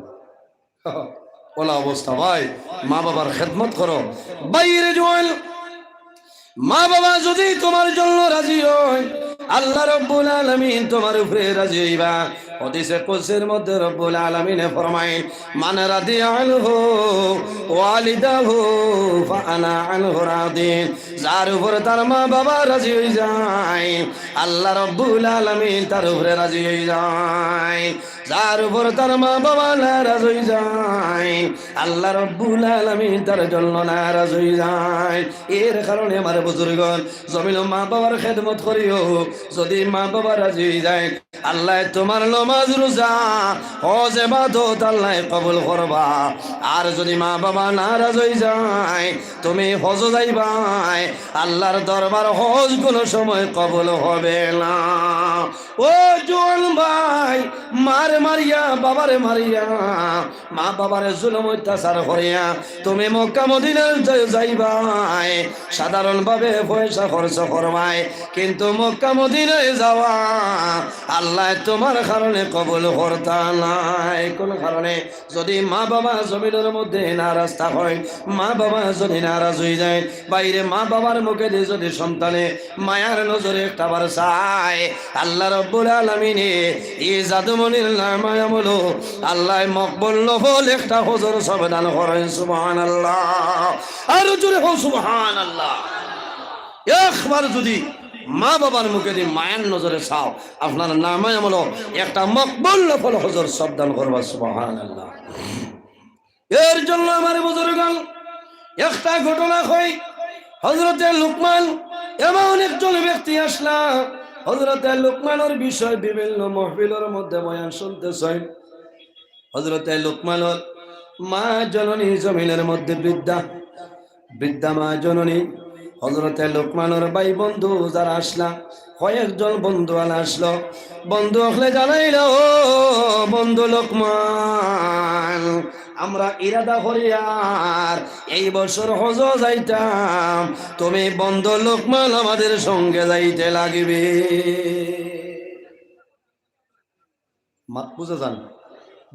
অলা অবস্থা ভাই, মা বাবার খেদমত করো। ভাইরে জোয়ান, মা বাবা যুদি তুমার জন্য রাজি অইন, আল্লাহ রাব্বুল আলামিন তুমার উপরে রাজি অইবা। হাদিসে কুদসির মধ্যে রব্বুল আলামিনে ফরমাইন, "মান রাদিয়া আনহু ওয়ালিদাহু ফাআনা আনহু রাদিন।" যার উপর তার মা বাবা রাজি অই যায়, আল্লাহ রব্বুল আলামিন তার উপরে রাজি অই যায়। যার উপর তার মা বাবা নারাজ অই যায়, আল্লাহ রব্বুল আলামিন তার জন্য নারাজ অই যায়। এর কারণে আমার বুজুর্গন, জমিনো মা বাবার খেদমত করিও। যদি মা বাবা রাজি অই যায়, আল্লায় তুমার নমাজ, রোজা, হজ, ইবাদত আল্লায় কবুল করবা। আর যদি মা বাবা নারাজ অই যায়, তুমি হজো যাইবায়, আল্লাহর দরবার হজ কোনো সময় কবুল হবে না। ও জোয়ান ভাই, মার মারিয়া, বাবারে মারিয়া, মা বাবারে জুলুম অত্যাচার করিয়া তুমি মক্কা মদিনায় যাই-, যাইবায়, সাধারণভাবে পয়সা খরচ করবায়, কিন্তু মক্কা মদিনায় যাওয়া আল্লায় তুমার কারণে কবুল করতা নায়। কোন কারণে? যদি মা বাবা জমিনর মধ্যে নারাজ থাকইন, মা বাবা যদি নারাজ অই যায়, বাইরে মা বাবার মুখেদি যদি সন্তানে মায়ার নজরে একটাবার চায়, আল্লাহ রব্বুল আলামিনে ই জাদুমণির নামায় আমলো আল্লায় মকবুল নফল একটা হজর সব দান করইন। সুবহানাল্লাহ। আরো জোরে কও সুবহানাল্লাহ। একবার যদি মা বাবার মুখেদি মায়ার নজরে চাও, আপনার নামায় আমলো একটা মকবুল নফল হজর সব দান করবা। সুবহানাল্লাহ। এর জন্য আমার বুজুর্গন, একটা ঘটনা কই, হযরতে লুকমান এমন একজন ব্যক্তি আছলা, হযরতে লুকমানর বিষয় বিভিন্ন মাহফিলর মধ্যে বয়ান শুনতেছইন। হযরতে লুকমানর মা জননী জমিনর মধ্যে বৃদ্ধা, বৃদ্ধা মা জননী, হযরতে লুকমানর ভাই বন্ধু যারা আছলা, কয়েকজন বন্ধু আলা আছলো। বন্ধু অকলে জানাইলা, "ও বন্ধু লুকমান, আমরা ইরাদা করিয়ার এই বছর হজো যাইতাম, তুমি বন্ধু লুকমান আমাদের সঙ্গে যাইতে লাগিবে।" মাত বুঝা যার নি?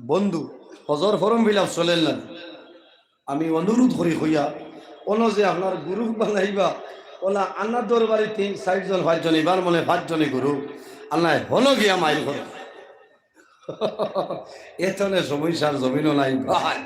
বন্ধু, হজর form fill up চলের না। আমি অনুরোধ করি কইয়া, অনো যে আপনার group বানাইবা, অলা আনা দরবারি তিন, চাইরজন, পাঁচজন, ইবার মনে পাঁচজনে group, আনায় হনো গিয়া মাইল করো। এতনে সমস্যার জমিনও নাই ভাই।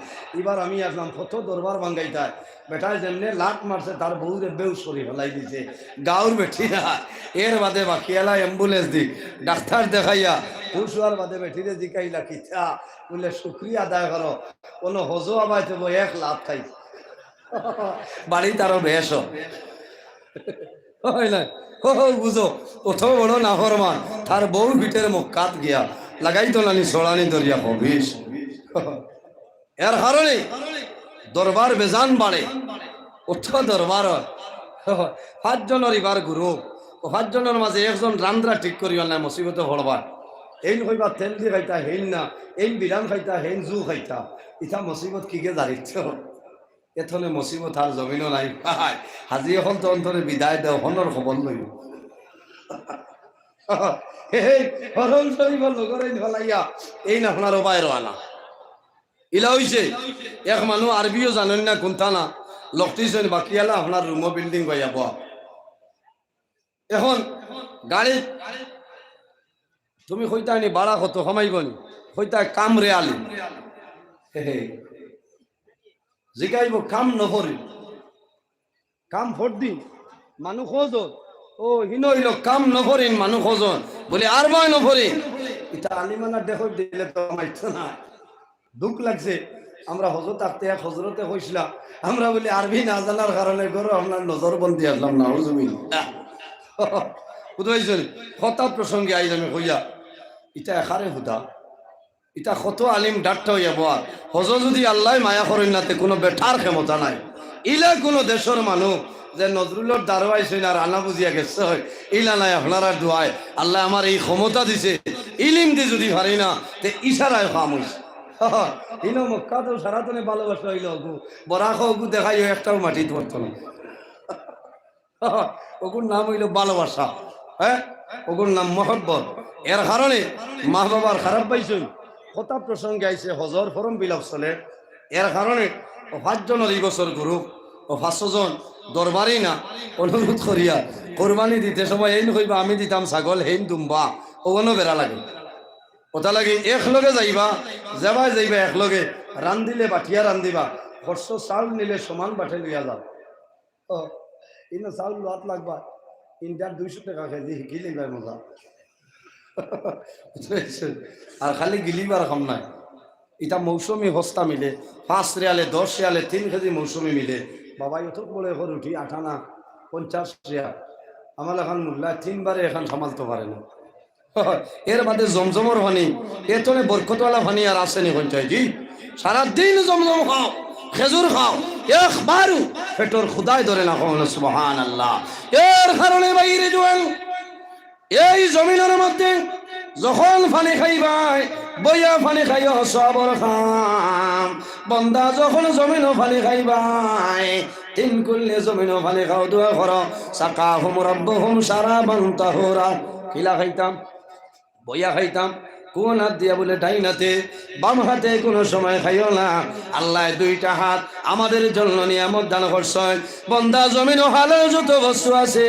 ইবার আমি আসলাম কত দরবার ভাঙ্গাইতায়, বেটায় যেমনে লাত মারছে, তার বউরে বেহুশ করি ফালাই দিছে। গাঁওর বেটিরা, এর বাদে বাকিআলা ambulance দি ডাক্তার দেখাইয়া হুশ অওয়ার বাদে বেটিরে জিকাইলা, "কিতা?" বুলে, "শুকরিয়া আদায় করো, অনো হজো আবায় তো এক লাত খাইছে।" বাড়িত আরো বেশ অয়। অয় না? হো, হো, বুঝো, অত বড় নাফরমান, তার বউ পিঠের মক্কাত গিয়া লাগাইতো নানি ছড়ানি ধরিয়া হবিস। এর কারণে দরবার বেজান বাড়ে, অত দরবার অয়। পাঁচজনর ইবার group, অউ পাঁচজনর মাঝে একজন রান্দ্রা ঠিক করিও না, মুসিবতে পড়বা। এইন কইবা তেল দি খাইতা, হেইন না, এইন বিরান খাইতা, হেইন জু খাইতা, ইতা মুসিবত কিগে জারিত। এতনে মুসিবত আর জমিনও নাই। হাজি অকল তো অন্তরে বিদায় দেও, হনর খবর লইও। হে, হে, হরম শরীফর লগরে ফালাইয়া, এইন আপনার অবায় রওয়ানা। ইলা অইছে, এক মানুষ আরবিও জানইন না, কুন্তা না, লকটিছইন বাকিআলা আপনার রুমো building বাইয়া বওয়া। এখন গাড়িত তুমি কইতায় নি ভাড়া কত, কমাইবো নি? কইতায় কাম রেয়ালি। হে হে। জিকাইবো কাম নফরিন। কাম ফরদিন। মানুষ কয়জন? ও, হিনো অইলো কাম নফরিন, মানুষ কয়জন? বুলে, "আরবায় নফরিন।" ইতা আলিমানা দেখো দিলে তো মাইতো না। দুখ লাগছে। আমরা হজো থাকতে এক হজরতে কইছলা, আমরা বুলে আরবি না জানার কারণে ঘরো আপনার নজরবন্দি আসলাম, নাউজুবিল্লাহ। বুঝতে পারছইন? কথা প্রসঙ্গে আইজ আমি কইয়া, ইতা একারে হুদা, ইতা কত আলিম ডাট্টা অইয়া বওয়ার। হজো যুদি আল্লায় মায়া করইন না, তে কুনু বেটার ক্ষমতা নাই। ইলা কুনু দেশর মানুষ যে নজরুলর দ্বারো আইছইন আর আনা বুঝিয়া গেছইন, ইলা নায়। আপনারার দোয়ায় আল্লায় আমারে ই ক্ষমতা দিছে, ইলিম দি যুদি পারি না, তে ইশারায় কাম অইছে। ইনো মক্কাত অউ সারাতনে ভালোবাসা অইলো অগু। বরাক অগু দেখাইও, একটাও মাটিত পড়তো না। অগুর নাম অইলো ভালোবাসা, হ্যাঁ? অগুর নাম মহব্বত। এর কারণে মা বাবার খারাপ পাইছইন। কথা প্রসঙ্গে আইছে, হজর form fill up চলের। এর কারণে অউ পাঁচজনর ই বছর group, অউ পাঁচশো জন দরবারি না, অনুরোধ করিয়া কোরবানি দিতে সময় এইন কইবা, "আমি দিতাম ছাগল, হেইন দুম্বা", অউ অনো বেড়া লাগে। অতার লাগি একলগে যাইবা, যেবায় যাইবা একলগে, রান্দিলে বাটিয়া রান্দিবা, খরচ চাউল নিলে সমান বাটে লইয়া যাও। ও, ইনো চাউল লওয়াত লাগবা, ইনটার দুইশো টেকা কেজি, হিকি লইবা মজা। বুঝছো? আর খালি গিলিবার কাম নায়, ইটা মৌসুমি হস্তা মিলে, পাঁচ রিয়ালে, দশ রিয়ালে তিন কেজি মৌসুমি মিলে। বাবা, অত বড় এখন রুটি আটানা পঞ্চাশ রিয়াল, আমার এখন মোল্লা তিনবারে এখন সামালতো পারে না। এর বাদে জমজমর পানি, এতনে বরকতওয়ালা পানি আর আছেনি কোন চাই জি? সারা দিন জমজম খাও, খেজুর খাও, একবারও পেটর ক্ষুধায় ধরে না, কও না সুবহানাল্লাহ। এর কারণে বাইরে জোয়ান, এই জমিনর মধ্যে যখন পানি খাইবায়, বইয়া পানি খাইও, সওয়াবর কাম। বন্দা, যখন জমিনো পানি খাইবায়, তিন কুল্লে জমিনো পানি খাও, দোয়া করো, সাকাহুম রাব্বুহুম শারাবান তাহুরা। কিলা খাইতাম? বইয়া খাইতাম। কোন হাত দিয়া? বলে ডাইন হাতে। বাম হাতে কোনো সময় খাইও না। আল্লায় দুইটা হাত আমাদের জন্য নিয়ামত দান করছইন। বন্দা, জমিনো হালাল যত বস্তু আছে,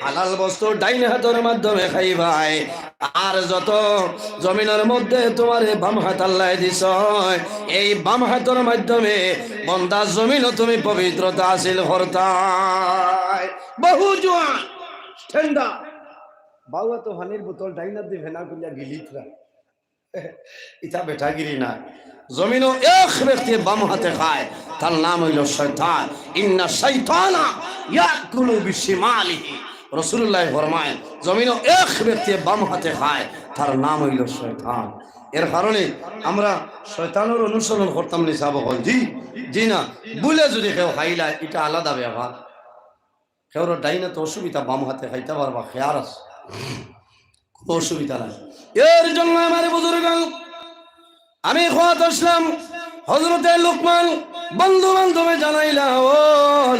হালাল বস্তু ডাইন হাতর মাধ্যমে খাইবায়। আর যত জমিনর মধ্যে তোমারে বাম হাত আল্লায় দিছইন, এই বাম হাতর মাধ্যমে বন্দা জমিনো তুমি পবিত্রতা হাসিল করতায়। বহু জোয়ান ঠান্ডা, বাউয়া তো পানির বোতল ডাইন হাত দি ফেনা করিয়া গিলিতরা। ইটা বেটাগিরি না। জমিনো এক ব্যক্তি বাম হাতে খায়, তার নাম অইলো শয়তান। ইন্না শাইতানা ইয়াকুলু বিশিমালিহি। রাসূলুল্লায় ফরমাইন, জমিনো এক ব্যক্তি বাম হাতে খায়, তার নাম অইলো শয়তান। এর কারণে আমরা শয়তানর অনুসরণ করতাম নি, সাব অকল। জি, জি না, ভুলে যদি কেউ খাইলায়, ইটা আলাদা ব্যাপার। কেউর ডাইন হাতে অসুবিধা, বাম হাতে খাইতা পারবা, খেয়াল আছে, কোনো অসুবিধা নাই। এর জন্য আমার বুজুর্গ, আমি কওয়াত আছলাম, হযরতে লুকমান বন্ধু বান্ধবে জানাইলা, "ও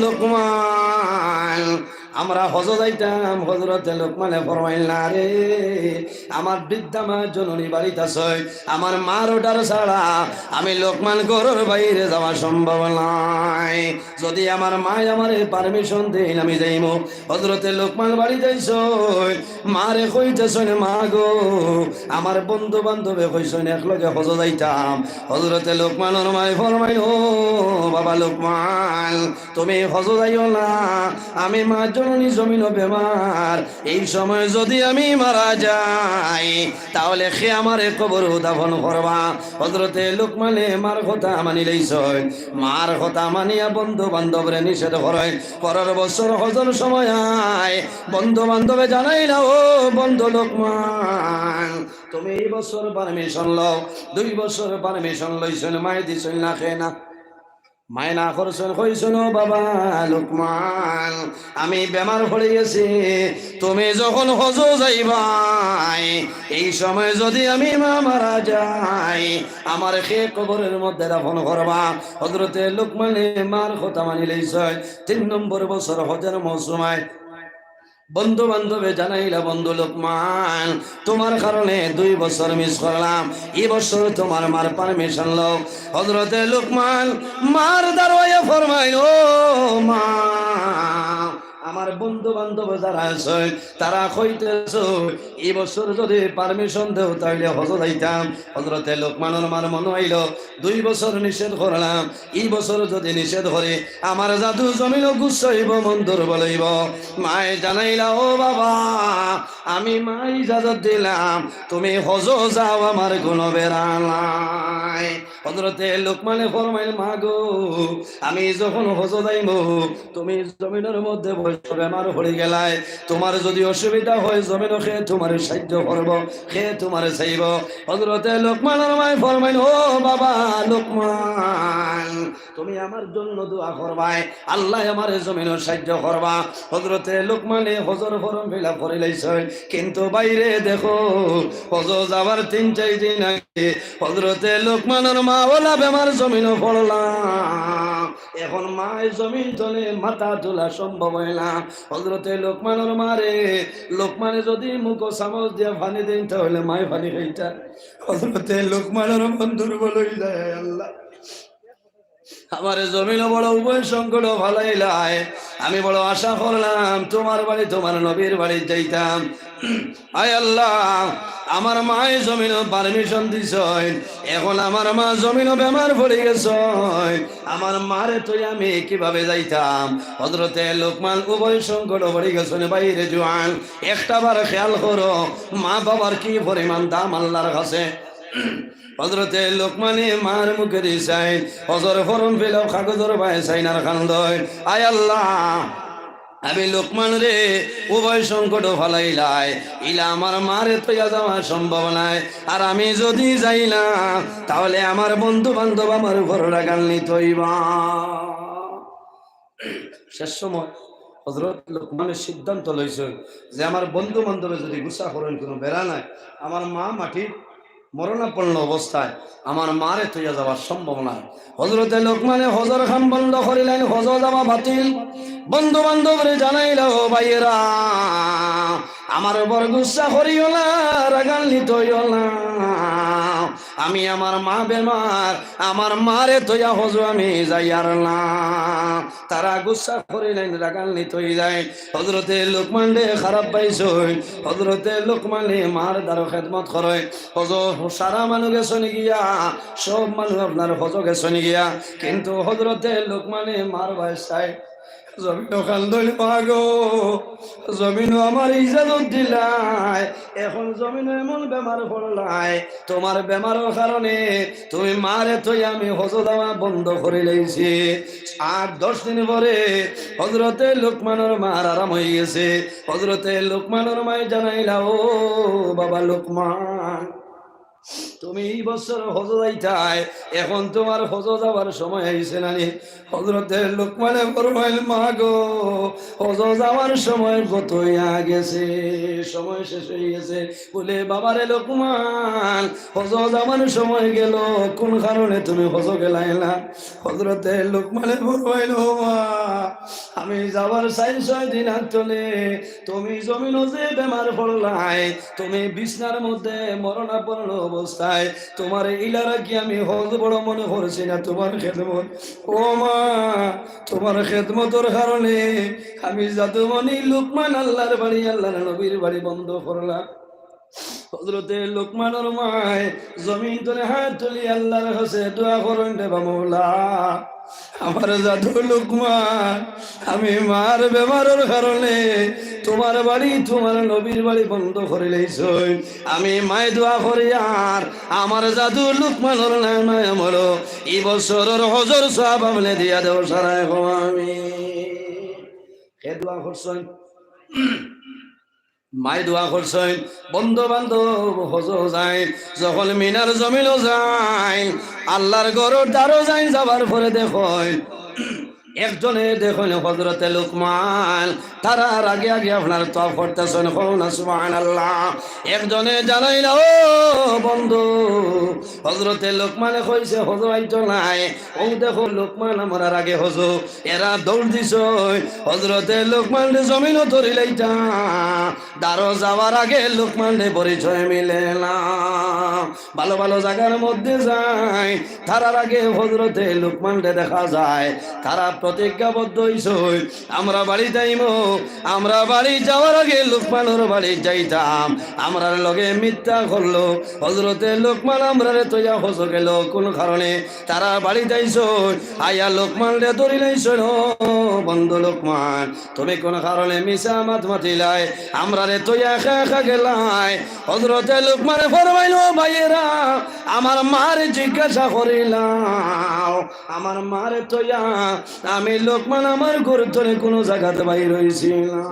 লুকমান, আমরা হজো যাইতাম।" হযরতে লুকমানে ফরমাইলা, "না রে, আমার বৃদ্ধা মা জননী বাড়িত আছে, আমার মার order ছাড়া আমি লুকমান ঘরর বাইরে যাওয়া সম্ভব নায়।" যদি আমার মায় আমারে permission দেইন, আমি যাইমু। হযরতে লুকমান বাড়িত আইছইন, মারে কইতেছইন, "মা গো, আমার বন্ধু বান্ধবে কইছইন একলগে হজো যাইতাম।" হযরতে লুকমানর মায় ফরমাইন, "ও বাবা লুকমান, তুমি হজো যাইও না, আমি মা জননী জমিনো বেমার, এই সময় যদি আমি মারা যাই, তাহলে কে আমারে কবরো দাফন করবা?" হযরতে লুকমানে মার কথা মানি লইছইন। মার কথা মানিয়া বন্ধু বান্ধবরে নিষেধ করইন। পরের বছর হজর সময় আয়, বন্ধু বান্ধবে জানাইলা, "ও বন্ধু লুকমান, তুমি এই বছর permission লও।" দুই বছর permission লইছইন, মায় দিছইন না, কে না? মায় না করছইন, কইছইন, "ও বাবা লুকমান, আমি বেমার পড়ি গেছি, তুমি যখন হজো যাইবায়, এই সময় যদি আমি মা মারা যাই, আমারে কে কবরর মধ্যে দাফন করবা?" হযরতে লুকমানে মার কথা মানি লইছইন। তিন নম্বর বছর হজর মৌসুম আয়, বন্ধু বান্ধবে জানাইলা, "বন্ধু লুকমান, তোমার কারণে দুই বছর miss করলাম, এই বছর তোমার মার permission লও।" হযরতে লুকমান মার দারোয়াইয়া ফরমাইন, "ও মা, আমার বন্ধু বান্ধব যারা আছে, তারা কইতেছে, এই বছর যদি permission দেও, তাইলে হজো যাইতাম।" হযরতে লুকমানর মার মনো অইলো, দুই বছর নিষেধ করলাম, এই বছর যদি নিষেধ করি, আমার জাদু জমিনো গুসা অইবো, মন দুর্বল অইবো। মায় জানাইলা, "ও বাবা, আমি মায় ইজাজত দিলাম, তুমি হজো যাও, আমার কোনো বেড়া নাই।" হযরতে লুকমানে ফরমাইন, "মা গো, আমি যখন হজো যাইমু, তুমি জমিনর মধ্যে বইছো, বেমার পড়ি গেলায়, তোমার যদি অসুবিধা হয়, জমিনো কে তোমারে সাহায্য করবো, কে তোমারে চাইবো?" হযরতে লুকমানর মায় ফরমাইন, "ও বাবা লুকমান, তুমি আমার জন্য দোয়া করবায়, আল্লায় আমারে জমিনো সাহায্য করবা।" হযরতে লুকমানে হজর form fill up করি লাইছইন, কিন্তু বাইরে দেখো, হজো যাওয়ার তিন চাইর দিন আগে হযরতে লুকমানর মা অলা বেমার জমিনো পড়লা। এখন মায় জমিন তনে মাথা তুলা সম্ভব অয় না। হযরতে লুকমানর মারে, লুকমানে যদি মুখো চামচ দিয়া পানি দেইন, তাহলে মায় পানি খাইতা। হযরতে লুকমানর মন দুর্বল অই যায়, আল্লাহ। আমারে জমিনো বড় উভয় সংকটো ফালাইলায়। আমি বড় আশা করলাম তুমার বাড়ি, তুমার নবীর বাড়ি যাইতাম। আয় আল্লাহ, আমার মায় জমিনো permission দিছইন, এখন আমার মা জমিনো বেমার পড়ি গেছইন, আমার মারে থইয়া আমি কিভাবে যাইতাম? হযরতে লুকমান উভয় সংকটো পড়ি গেছইন। ভাইরে জোয়ান, একটা বার খেয়াল করো, মা বাবার কি পরিমাণ দাম আল্লাহর কাছে। হযরতে লুকমানে মার মুখেদি চাইন, হজর form fill up কাগজর বায় চাইন আর কান্দইন, আয় আল্লাহ, আমি লুকমানরে উভয় সংকটো ফালাইলায়, ইলা আমার মারে থইয়া যাওয়া সম্ভব নায়, আর আমি যদি যাই না, তাহলে আমার বন্ধু বান্ধব আমার উপর রাগান্বিত অইবা। শেষ সময় হযরত লুকমানে সিদ্ধান্ত লইছইন যে আমার বন্ধু বান্ধবে যদি গুসা করইন, কুনু বেড়া নাই, আমার মা মাটিত মরণাপন্ন অবস্থায়, আমার মারে থইয়া যাওয়া সম্ভব নায়। হযরতে লুকমানে হজর খান বন্ধ করিলাইন, হজো যাওয়া বাতিল। বন্ধু বান্ধবরে জানাইলা, ও ভাইয়েরা, আমার উপর গুসা করিও না, রাগান্বিত অইও না, আমি আমার মা বেমার, আমার মারে থইয়া হজো আমি যাইয়ার না। তারা গুসা করিলাইন, রাগান্বিত অইযাইন। হযরতে লুকমানরে খারাপ পাইছইন। হযরতে লুকমানে মার দারো খেদমত করইন। হজো সারা মানুষ গেছইন গিয়া, সব মানুষ আপনার হজো গেছইন গিয়া, কিন্তু হযরতে লুকমানে মার বায় চাইন। জমিনো কান্দইন, মা গো, জমিনো আমারে ইজাজত দিলায়, এখন জমিনো এমন বেমার পড়লায়, তুমার বেমারর কারণে তুমি মারে থইয়া আমি হজো যাওয়া বন্ধ করিলাইছি। আট দশ দিন পরে হযরতে লুকমানর মার আরাম অইগেছে। হযরতে লুকমানর মায় জানাইলা, ও বাবা লুকমান, তুমি ই বছর হজো যাইতায়, এখন তুমার হজো যাওয়ার সময় আইছে না নি? হযরতে লুকমানে ফরমাইন, মা গো, হজো যাওয়ার সময় গত অইয়া গেছে, সময় শেষ অইগেছে। বলে, বাবারে লুকমান, হজো যাওয়ার সময় গেল, কুন কারণে তুমি হজো গেলায় না? হযরতে লুকমানে ফরমাইন, ও মা, আমি যাওয়ার চাইর ছয় দিন আগে তুমি জমিনো যে বেমার পড়লায়, তুমি বিছনার মধ্যে মরণাপন্ন অবস্থায়, তুমারে ইলা রাখি আমি হজ বড় মনে করছি না তুমার খেদমত। ও মা, তুমার খেদমতর কারণে আমি জাদুমণি লুকমান আল্লাহর বাড়ি, আল্লাহর নবীর বাড়ি বন্ধ করলাম। হযরতে লুকমানর মায় জমিন তলে হাত তুলি আল্লাহর কাছে দোয়া করইন, রে বা মওলা, আমার জাদু লুকমান, আমি মার বেমারর কারণে তুমার বাড়ি, তুমার নবীর বাড়ি বন্ধ করিলাইছইন। আমি মায় দোয়া করিয়ার আমার জাদু লুকমানর নামে আমলো ই বছরর হজর সওয়াব আপনে দিয়া দেও, সারায় কও আমিন। কে দোয়া করছইন? মায় দোয়া করছইন, বন্ধু বান্ধব হজো যাইন, যখন মিনার জমিনো যাইন, আল্লাহর ঘরর দারো যাইন, যাওয়ার পরে দেখইন, একজনে দেখইন হযরতে লুকমান, তারার আগে আগে আপনার তওয়াফ করতেছইন, কও না সুবহানাল্লাহ। একজনে জানাইলা, ও বন্ধু, হযরতে লুকমানে কইছে হজো আইতো নায়, অউ দেখো লুকমান আমরার আগে হজো। এরা দৌড় দিছইন, হযরতে লুকমানরে জমিনো ধরিলাইতা, দারো যাওয়ার আগে লুকমানরে পরিচয় মিলে না। ভালো ভালো জাগার মধ্যে যাইন, তারার আগে হযরতে লুকমানরে দেখা যায়। তারা প্রতিজ্ঞাবদ্ধ অইছইন, আমরা বাড়িত আইমু, আমরা বাড়িত যাওয়ার আগে লুকমানর বাড়িত যাইতাম। আমরার লগে মিথ্যা করলো। হযরতে লুকমান আমরারে থইয়া হজো গেল কুন কারণে? তারা বাড়িত আইছইন, আইয়া লুকমানরে ধরিলাইছইন, ও বন্ধু লুকমান, তুমি কুন কারণে মিছা মাত মাতিলায়? আমরারে থইয়া একা একা গেলায়। হযরতে লুকমানে ফরমাইল, ও ভাইয়েরা, আমার মারে জিজ্ঞাসা করিলাও, আমার মারে থইয়া আমি লুকমান আমার ঘর তনে কুনু জাগাত বাইর অইছি না।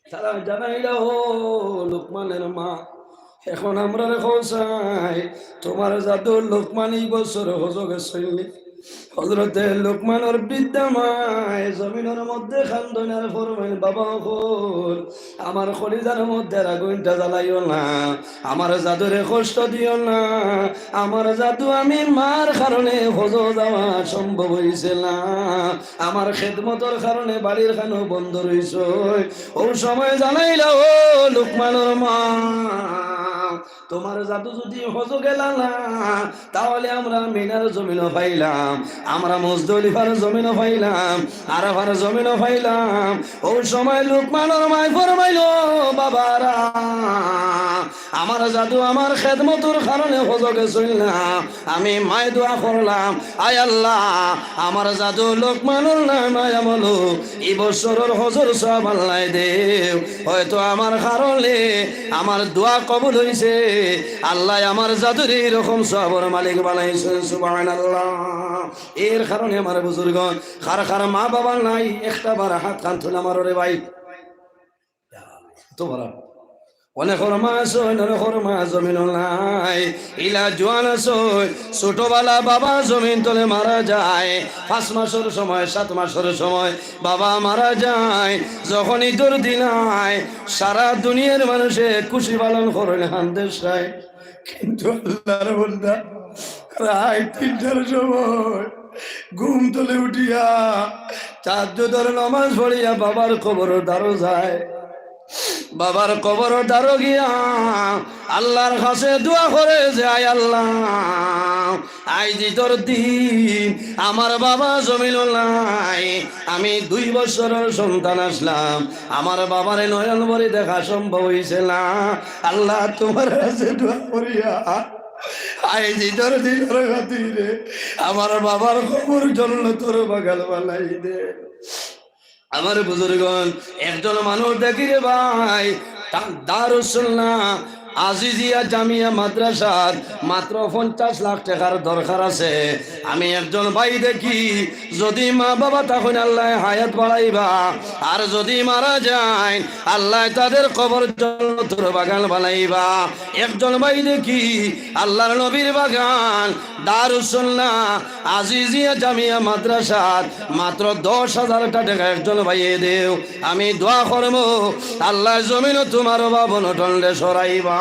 তারা জানাইলা, ও লুকমানর মা, এখন আমরারে কও চাই, তুমার জাদু লুকমান ই বছর হজো গেছইন নি? হযরতে লুকমানর বৃদ্ধা মায় জমিনর মধ্যে কান্দইন আর ফরমাইন, বাবা অকল, আমার কলিজার মধ্যে আর আগুইনটা জ্বালাইও না, আমার জাদুরে কষ্ট দিও না, আমার জাদু আমি মার কারণে হজো যাওয়া সম্ভব অইছে না, আমার খেদমতর কারণে বাড়ির খানো বন্ধ রইছইন। অউ সময় জানাইলা, ও লুকমানর মা, তোমার জাদু যদি হজো গেলা না, তাহলে আমরা মিনার জমিনও পাইলাম, আমরা মুজদলিফার জমিনও পাইলাম, আরাফার জমিনও পাইলাম। অউ সময় লুকমানর মায় ফরমাইলো, বাবারা, আমার জাদু আমার খেদমতর কারণে হজো গেছইন না। আমি মায় দোয়া করলাম, আয় আল্লাহ, আমার জাদু লুকমানর নামায় আমলো ই বছরর হজর সওয়াব আল্লায় দেও। হয়তো আমার কারণে আমার দোয়া কবুল অইছে, আল্লায় আমার জাদুরে ই রকম সওয়াবর মালিক বানাইছইন। সুবহানাল্লাহ। এর কারণে আমার বুজুর্গন, কার কার মা বাবা নাই, একটা বার হাত খান তুলে মারো রে ভাই। তো বড়। অনেকর মা আছইন, অনেকর মা জমিনো নাই। ইলা জোয়ান আছইন, ছোটবেলা বাবা জমিন তলে মারা যায়। পাঁচ মাসর সময়, সাত মাসর সময় বাবা মারা যায়। যখন ইদর দিন আয়, সারা দুনিয়ার মানুষে খুশি পালন করইন, কান্দের সায়। কিন্তু আল্লাহর বান্দা রাইত তিনটার সময় ঘুম তলে উঠিয়া তাহাজ্জুদর নামাজ পড়িয়া বাবার কবরর দ্বারো যায়। বাবার কবরর দ্বারো গিয়া আল্লাহর কাছে দোয়া করে যে, আয় আল্লাহ, আইজ ইদর দিন, আমার বাবা জমিনো নাই, আমি দুই বছরর সন্তান আছলাম, আমার বাবারে নয়ন ভরি দেখা সম্ভব অইছে না। আল্লাহ, তোমার কাছে দোয়া করিয়া আইজ ইদর দিনর খাতিরে আমার বাবার কবর জন্নতর বাগান বানাই দে। আমার বুজুর্গন, একজন মানুষ দেখি রে ভাই, তা-, দারুস সুন্নাহ আজিজিয়া জামিয়া মাদ্রাসাত মাত্র পঞ্চাশ লাখ টেকার দরকার আছে। আমি একজন ভাই দেখি, যদি মা বাবা থাকইন আল্লায় হায়াত বাড়াইবা, আর যদি মারা যাইন আল্লায় তাদের কবর জন্নতর বাগান বানাইবা। একজন ভাই দেখি আল্লাহর নবীর বাগান দারুস সুন্নাহ আজিজিয়া জামিয়া মাদ্রাসাত মাত্র দশ হাজার টেকা একজন ভাইয়ে দেও। আমি দোয়া করমু, আল্লায় জমিনো তোমার অভাব অনটনরে সরাইবা।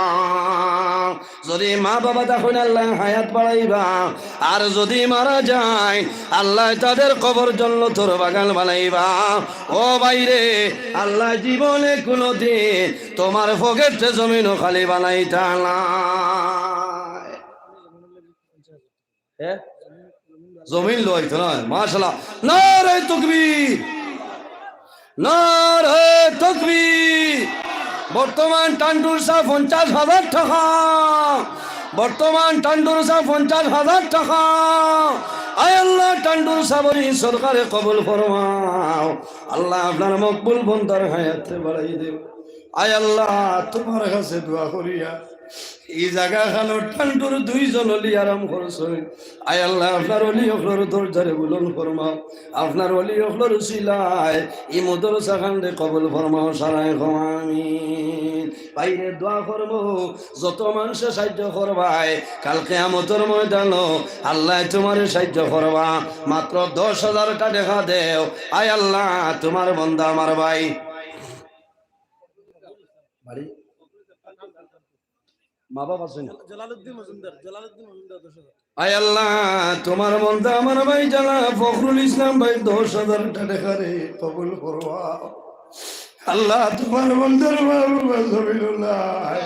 যদি মা বাবা থাকইন আল্লায় হায়াত বাড়াইবা, আর যদি মারা যাইন আল্লায় তাদের কবর জন্নতর বাগান বানাইবা। ও ভাইরে, আল্লায় জীবনে কুনুদিন তোমার পকেটরে জমিনো খালি বানাইতা নায়। হ্যাঁ? জমিন লইতো নায়। মাশাআল্লাহ। নারায়ে তাকবীর। নারায়ে তাকবীর। বর্তমান টান্ডুর সাব পঞ্চাশ হাজার টেকা। বর্তমান টান্ডুর সাব পঞ্চাশ হাজার টেকা। আয় আল্লাহ, টান্ডুর সাবর ই সদকারে কবুল ফরমাও। আল্লাহ, আপনার মকবুল বন্দার হায়াতরে বাড়াই দেও। আয় আল্লাহ, তোমার কাছে দোয়া করিয়া ই জাগাখানো টান্ডুর দুইজন অলি আরাম করছইন। আয় আল্লাহ, আপনার অলি অকলর দরজারে বুলন্দ ফরমাও। আপনার অলি অকলর উসিলায় ই মাদ্রাসাখানরে কবুল ফরমাও, সারায় কও আমিন। ভাইরে দোয়া করমু, যত মানষে সাইয্য করবায়, কাল কিয়ামতর ময়দানো আল্লায় তোমারে সাইয্য করবা। মাত্র দশ হাজার টেকা দেও। আয় আল্লাহ, তোমার বন্দা আমার ভাই। বাড়ি? মা বাবা আছইন? জালালউদ্দিন মজুমদার, জালালউদ্দিন মজুমদার দশ হাজার। আয় আল্লাহ, তোমার বন্দা আমার ভাই জানা ফখরুল ইসলাম ভাই দশ হাজার টেকারে কবুল ফরমাও। আল্লাহ, তোমার বন্দার মা বাবা জমিনো নাই,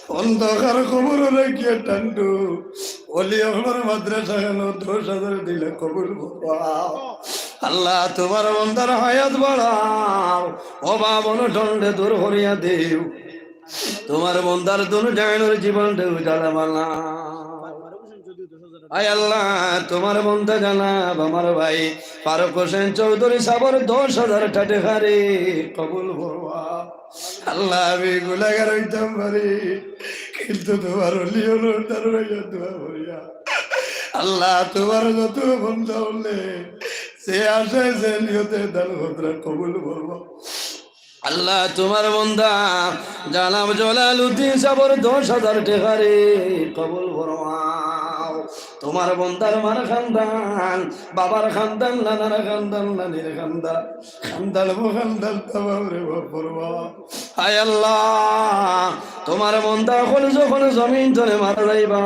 অন্ধকার কবরো রাখিয়া টান্ডু অলি অকলর মাদ্রাসাখানো দশ হাজার দিলা কবুল ফরমাও। আল্লাহ, তোমার বন্দার হায়াত বাড়াও, অভাব অনটনরে দূর করিয়া দেও। তোমার বন্দার দুনো জানর জীবনরে উজালা বানাও। আয় আল্লাহ, তোমার বন্দা জানাব আমার ভাই ফারুক হোসেন চৌধুরী সাবর দশ হাজার টেকারে কবুল ফরমাও। আল্লাহ, আমি গুনাগার অইতাম পারি, কিন্তু তোমার অলি অকলর দরবারে দোয়া করিয়া আল্লাহ, তোমার যত বন্দা অকলে যে আশায় যে নিয়তে দান কররা কবুল ফরমাও। আল্লাহ, তোমার বন্দা জনাব জালালউদ্দিন সাবর দশ হাজার টেকারে কবুল ফরমাও। তোমার বন্দার মার খান্দান, বাবার খান্দান, নানার খান্দান, নানির খান্দান, খান্দান বো খান্দান তামামরে মাফ ফরমাও। আয় আল্লাহ, তোমার বন্দা অকল যখন জমিন তলে মারা যাইবা,